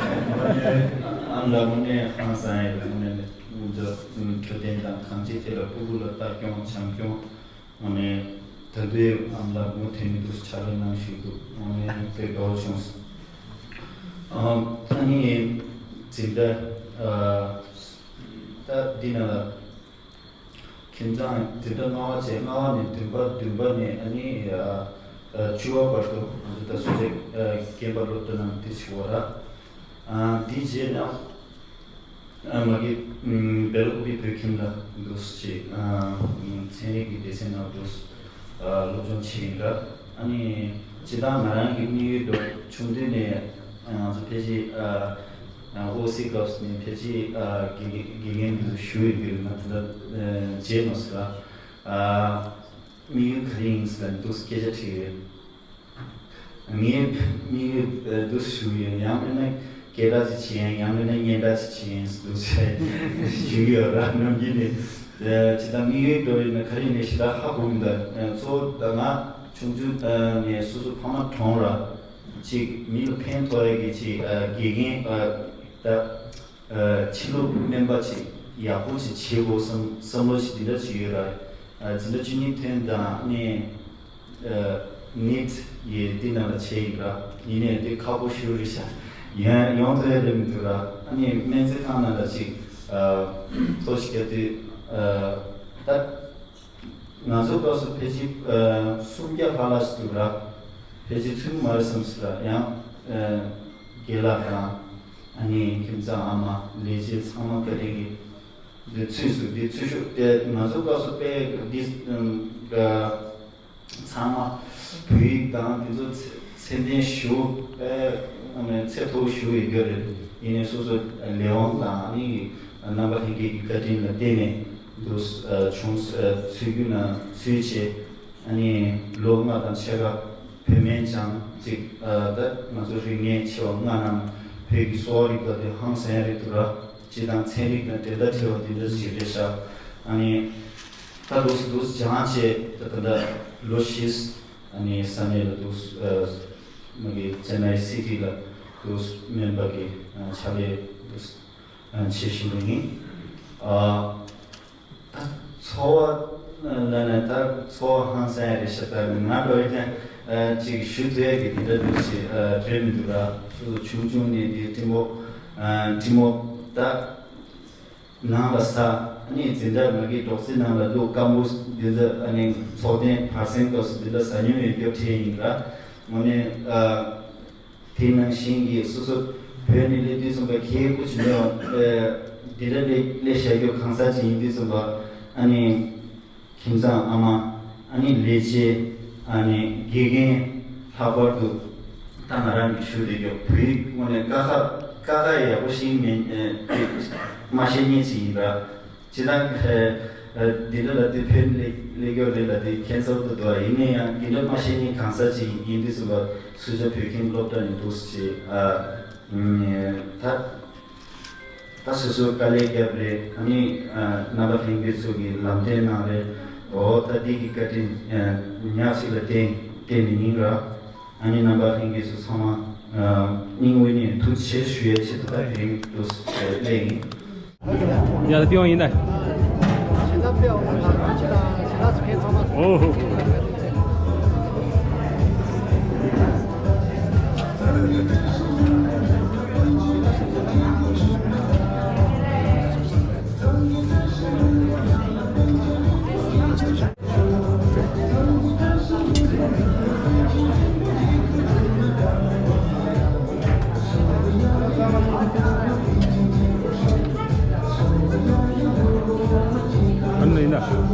ཨམ་ལགས་དངོས་གནས་ཧང་སངས་ཡོད། དངོས་གནས་འཁྲབ་སྟོན་དང་གང་ཅིའི་ཐད་ལ་ཕྲུ་གུ་ལ་ལྟ་སྐྱོང་བྱམས་སྐྱོང་། དངོས་གནས་ད་དུང་ཨམ་ལགས་མུ་མཐུད་ནས་འདུག་ཕྱག་ལས་གནང་བཞིན་འདུག་དངོས་གནས་དཔེ་དགའ་བོ་བྱུང་སོང་། ཨ་ནི་འཛིན་གྲྭ་ད་འདི་ནང་ལ། ཁྱིམ་ཚང་འཛིན་གྲྭ་ལྔ་པ་བྱས། ལྔ་པ་ནས་བདུན་པ། བདུན་པ་ནས་ཨ་ནི་ཨ་ཨ་བཅུ་པ་བར་དུ་ང་ཚོ་ད་སུ་ཇཱ་ཨ་རྒན་པ་སློབ་གྲྭ་ནང་དེ་བྱེད་པ་ར། ཨ་དེ་རྗེས་ན་ཨ་མ་གི་ཨམ་སྦེལ་ཀོབ་བོད་ཁྱིམ་ལ་འདུག་སེ་ཨ་ཚན་རིག་གི་སྡེ་ཚན་ནང་འདུག་སེ་ཨ་སློབ་སྦྱོང་བྱས་ཡིན་ར། ཨ་ནི་སྤྱིར་བཏང་ང་རང་གི་དམིགས་ཡུལ་འདྲ་བྱུང་དུས་ནས་ང་ཚོ་ཕལ་ཆེར་ཨ། ཨོ་སི་སྐབས་སུ་ནས་ཕལ་ཆེར་ཨ་དགེ་དགེ་རྒན་དེ་ཚོ་ཞུ་ཡི་འདུག་ང་དེ་འདྲ་ཨ་བྱས་མ་སོང་ལ། ཨ་དམིགས་ཡུལ་ག་རེ་ཡིན་ཟེར་ན་འདུག་སེ་སྐད་ཆ་དྲིས་ཡོད། ངའི་དམིགས་ཡུལ་ཨ་འདུག་སེ་ཞུ་ཡི་ཡོད། ཡང་མིན་ན་སྐད་གྲགས་ཅིག་བྱེད་ཡིན། ཡང་མིན་ན་སྙན་གྲགས་ཅིག་བྱེད་ཡིན་འདུག་སེ་ཞུ་གི་ཡོད་ར། ནམ་རྒྱུན་ནས་ཨ་ཅི་ད་དམིགས་ཡུལ་འགྲོ་ཡིན་ན་ག་རེ་ཡིན་ནས་ཞེ་དྲག་ཧ་གོ་མི་འདུག་ཨ་གཙོ་བོ་ད་ང་ཆུང་ཆུང་ནས་སོ་སོ་ཕ་མ་གྲོངས་ར། ཅིག་མི་ལ་ཕན་ཐོགས་ཡ་གི་ཅིག་ཨ་དགེ་རྒན་ཨ་ད་ཨ་ཕྱི་ལུགས་སྨན་པ་ཅིག་ཡག་པོ་ཅིག་བྱེད་དགོས་བསམ་བསམ་བློ་ཅིག་འདི་འདྲ་ཅིག་ཡོད་ར། ཨ་འཛིན་གྲྭ་བཅུ་གཉིས་ཐོན་དང་ནས་ཨ་ནིཊ་ཡི་འདི་ནང་ལ་བྱས་ཡིན་ར། ཡིན་ནའི་འདི་ཁག་པོ་ཞེ་པོ་རེད་ཤག་ཡོང་ཡོང་ཐུབ་ཡ་རེད་མི་འདུག་ར། ཨ་ནི་སྨན་རྩིས་ཁང་ནང་ལ་ཅིག་ཨ་ཐོ་ཞིག་བརྒྱབ་དུས་ཨ་ད། ང་ཚོའི་སྐབས་སུ་ཕལ་ཆེར་ཨ་སུམ་བརྒྱ་ལྷག་ལྷག་ཞིག་འདུག་ར། ཕལ་ཆེར་ཚུད་ཀྱི་མ་རེད་བསམ་སྲིད་ར། ཡང་ཨ་དགེ་ལགས་དང་ཨ་ནི་ཁྱིམ་ཚང་ཨ་མ་ལས་བྱེད་ཚང་མ་བཀའ་དྲིན་གྱིས་འདི་ཚུད་སོང་། འདི་ཚུད་ཤོག་དེ་ང་ཚོའི་སྐབས་སུ་དཔེ་འདི་ཨ་ཚང་མ་བོད་ཡིག་དང་འདི་ཚོ་ཚད་ཚད་ལྡན་ཞེ་པོ་དཔེ་ཚད་མཐོ་པོ་ཞེ་པོ་ཡོད་རྒྱུ་རེད། ཡིན་ནའི་སོ་སོ་ལས་དབང་དང་ཨ་ནི་རྣམ་པ་ལྷན་རྒྱས་ཀྱི་བཀའ་དྲིན་ལ་བརྟེན་ནས་འདུག་ཨ་བྱུང་། ཨ་ཚུད་རྒྱུ་ན་ཚུད་བྱས། ཨ་ནི་ལོ་ལྔ་དང་ཕྱེད་ཀ་བོད་སྨན་སྦྱངས། ཅིག་ཨ་ད་ང་ཚོ་རིག་གནས་ཆེ་བ་ལྔ་རྣམས་བོད་ཀྱི་གསོ་བ་རིག་པ་དེ་ཧང་སང་རེད་འདུག་ར། སྤྱིར་བཏང་ཚན་རིག་དང་འབྲེལ་བ་ཆེ་བ་དེ་འདྲ་ཞིག་རེད་ཤག་ཨ་ནི་ད་འདུག་སེ་འདུག་སྦྱངས་བྱས། ད་ད་ལྟ་ལོ་བཞི་ཨ་ནི་ས་གནས་ལ་འདུག་ཨ་མ་གི་ཅེན་ནའི་སི་ཊི་ལ་འདུག་སྨན་པ་གི་ཨ་ཕྱག་ལས་འདུག་ཨ་བྱེད་བཞིན་པ་ཡིན། ཨ་ད་འཚོ་བ་ལ་ནི་ད་འཚོ་བ་ཧང་སང་ཡ་རེད་ཤག་ད་ང་འགྲོ་ཡི་ཀྱང་ཨ་ཅིག་ཞུ་ཐུབ་ཡ་གི་དེ་འདྲ་འདུག་ཅིག་ཨ་རེད་མི་འདུག་ར། སོ་སོ་ཆུང་ཆུང་ནས་དེ་ཀྲིན་ཧོ་ཨ་ཀྲིན་ཧོ་ད། ནང་ལ་ས། ཨ་ནི་འཛིན་གྲྭ་མ་གི་རོགས་རྩིས་ནང་ལ་འདུག་ཀམ་པུ་སི་འདི་ཚོ་ཨ་ནི་ཚོགས་ཐེངས་བར་གསེང་སྐབས་སུ་འདི་འདྲ་ཟ་སྙོམས་ཡོད་རྒྱུ་དྲན་ཡིན་ར། དངོས་གནས་ཨ་དེ་ནང་བཞིན་གྱི་སོ་སོ་བོད་ནས་སླེབས་དུས་ཙམ་པ་ཁྱེད་སྐུ་མཁྱེན་མེད་པ་ཨ་འདི་འདྲ་སླེབས་སླེབས་བཞག་རྒྱུ་གང་ཟག་ཅིག་ཡིན་དུས་ཙམ་པ་ཨ་ནི། ཁྱིམ་ཚང་ཨ་མ། ཨ་ནི་ལས་བྱེད། ཨ་ནི་དགེ་རྒན། ལྷག་པར་དུ་ད་ང་རང་གི་ཞུ་བདེ་མགྱོགས་བོད་ཡིག་དངོས་གནས་ཀ་ཁ་ཀ་ཁ་ཡག་པོ་ཤེས་མེད་ཨེ་དེ་མ་ཤེས་མཁན་ཅིག་ཡིན་ར། སྤྱིར་བཏང་ཨེ་འདི་འདྲ་ལ་དེ་བོད་ནས་སླེབས་མགྱོགས་རེད་ལ་དེ་ཁྱད་མཚར་དུ་འདུག་ཡིན་ན་ཡང་འདི་འདྲ་མ་ཤེས་མཁན་གང་ཟག་ཅིག་ཡིན་དུས་ཙམ་པ་སུ་ཇཱ་བོད་ཁྱིམ་སློབ་གྲྭ་ནས་འདུག་སེ་ཨ་ད། ད་སོ་སོ་དཀའ་ལས་བརྒྱབ་རེད། ཨ་ནི་ཨ་རྣམ་པ་ལྷན་རྒྱས་ཚོ་གིས་ལམ་སྟོན་གནང་རེད། འོ་ད་འདི་གི་བཀའ་དྲིན་ཨ་ཉག་གཅིག་ལ་བརྟེན་བརྟེན་ནས་ཡིན་ར། ཨ་ནི་རྣམ་པ་ལྷན་རྒྱས་ཚོ་ཚང་མ་ཨ་སྙིང་དབུས་ནས་ཐུགས་རྗེ་ཆེ་ཞུ་ཡའི་ཆེད་དུ་ད་དེ་རིང་དུ་སླེབས་ཡིན། ཡ་ད་པི་ཝང་ཡིན་ད། ཨོ་ཧོ། ཨ་ནི་ཡིན་ན། ཡིན་ན།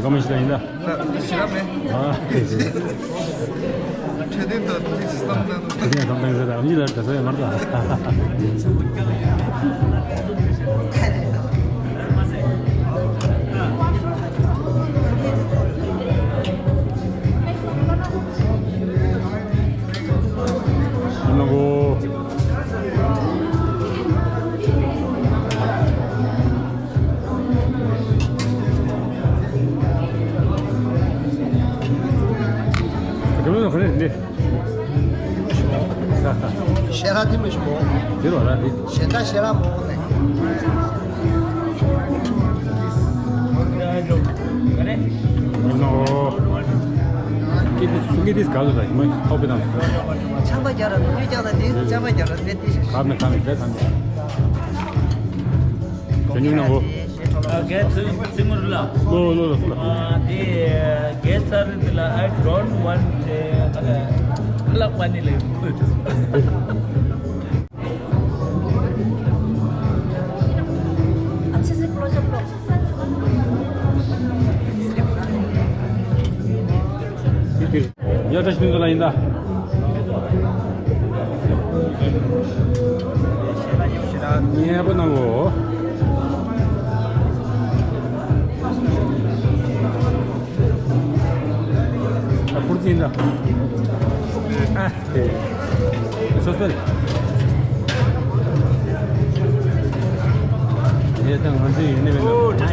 ཀ་མ་ཤི་ད་ཡིན་ད། ཤི་ར་མེད། ཨ། ཁྲེ་དེ་ད་དེ་བསམ་ད། དེ་བསམ་ད་ཟེར་ད་ཨམ་ཆི་ལ་ད་ཟེར་མར་ད། ཨ་ནང་གོ། ཤེས་ར་དེ་མི་ཤེས་མོ། དེ་རོ་ར་དེ། གཞན་དག་ཤེས་ར་མོ་ནས། ཨོ་ནོ། ཀི་ཏི་སུ་ཀི་ཏི་སྐལ་ལ་མ་ཐོབ་པའི་དང་། ཆམ་པ་རྒྱ་ར་མི་ཀྱང་ལ་དེ་ཆམ་པ་རྒྱ་ར་དེ་དེ་ཤེས། ཁ་མེ་ཁ་མེ་དེ་ཁ་མེ། དེ་ཉུང་ན་འོ། ཨ་གེ་ཚུ་སི་མུར་ལ། ལོ་ལོ་ལོ་སུ་ལ། ཨ་དེ་གེ་ཚར་ལ་I don't want ཨ་ལ་ལག་པ་ནི་ལེ། ཡ་བཀྲ་ཤིས་ཕུན་ཚོགས་ལ་ཡིན་ད། ཉེ་པོ་གནང་གོ། ཨ་ཕུར་ཙིན་ད། ཨ། སོ་སོ་རེད། ངས་ད་ང་ཚོའི་ཡིན་ནི་མིན་ན། ཨོ་མའི་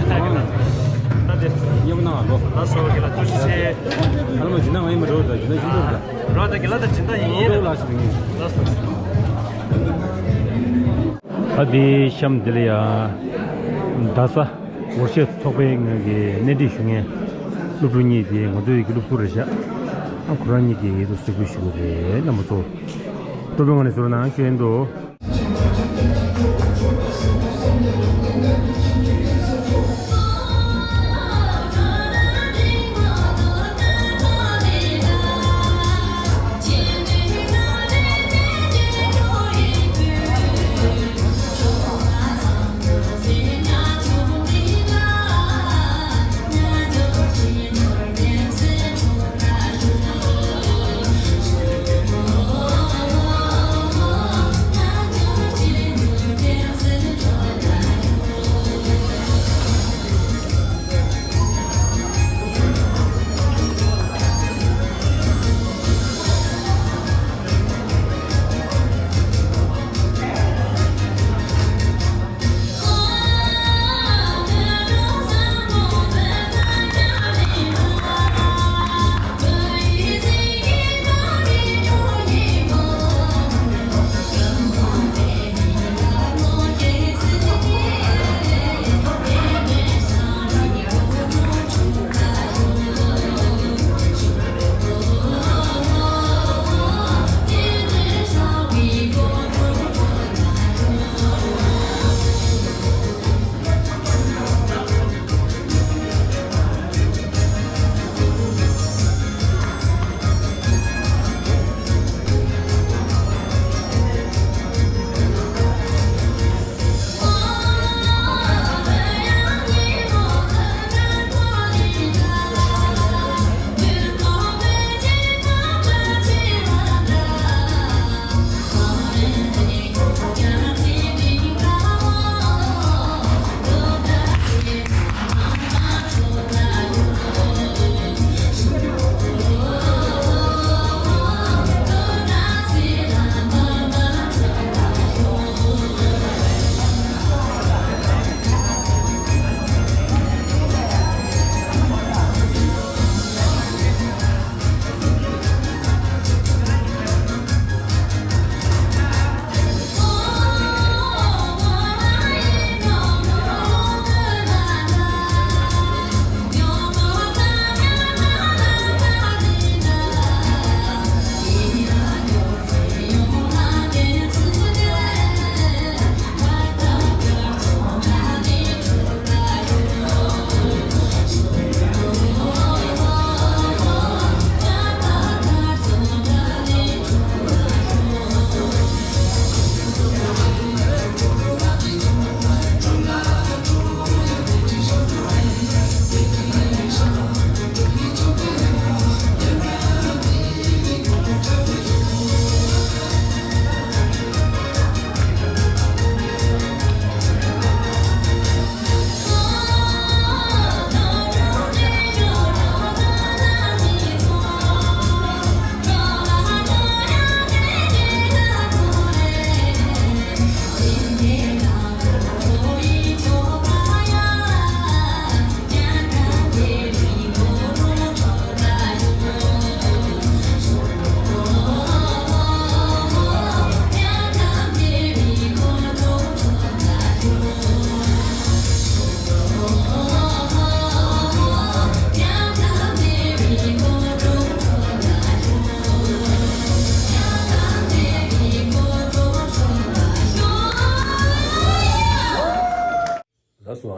ཁལ། ད་དེ་ཉོབ་ན་ལོ། ལགས་སོ་གི་ལ་ཐུགས་རྗེ་ཆེ། ཨ་ལ་མ་ཇི་ན་ང་ཡིན་མ་འགྲོ་ད་ཇི་ན་ཤིན་ཏུ་ད། རོ་ད་གི་ལ་ད་ཇི་ན་ཡིན་ཡིན་ལ། ལགས་སོ་ལགས་སོ། ད་དེ་གཤམ་དེ་ལ་ཡ། རྡ་ས། སྒོར་གཞས་ཚོགས་པའི་ངོས་ཀྱི་སྣེ་ཁྲིད་ཞུ་མཁན་སློབ་ཕྲུག་གཉིས་དེ་ང་ཚོའི་གི་སློབ་ཟུར་རེད་ཤག་ཨ་ཁོ་རང་གཉིས་ཀྱིས་ཡིད་དུ་གཟིགས་པོ་ཞུ་གི་རེད། རྣམ་པ་ཚོ་སྤྲོ་པོའི་ངང་ནས་གཟིགས་རོགས་གནང་ཞུ་ཡིན་འདུག་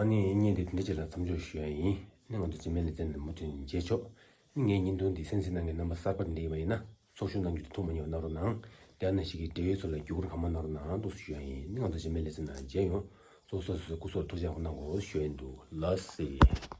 ཨ་ནི་བརྙན་དེ་དེ་འདྲ་ཅིག་ལ་མཚམས་འཇོག་ཞུ་ཡ་ཡིན། ནི་ང་ཚོ་རྗེས་མའི་ལེ་ཚན་ནས་མུ་མཐུད་མཇལ་ཆོག་ནི་ངའི་བརྙན་ཐུང་འདི་གསན་གཟིགས་གནང་མཁན་རྣམ་པ་གསར་པ་འདི་ཡིན་པ་ཡིན་ན་ཚོགས་ཞུགས་གནང་རྒྱུ་དེ་ཐུགས་མ་ཉེས་པ་གནང་རོགས་གནང་། དེ་ནང་བཞིན་གྱི་འབྲེལ་ཡོད་ཚོ་ལ་བརྒྱུད་སྐུར་གང་མང་གནང་རོགས་གནང་། ཐུགས་སུ་ཞུ་ཡ་ཡིན། ནི་ང་ཚོ་རྗེས་མའི་ལེ་ཚན་ནང་མཇལ་ཡོང་། ཚོགས་གཙོ་སོ་སོའི་སྐུ་གཟུགས་ཐུགས་ཅག་གནང་དགོས་ཞུ་ཡ་འདུག་ལགས་སེ།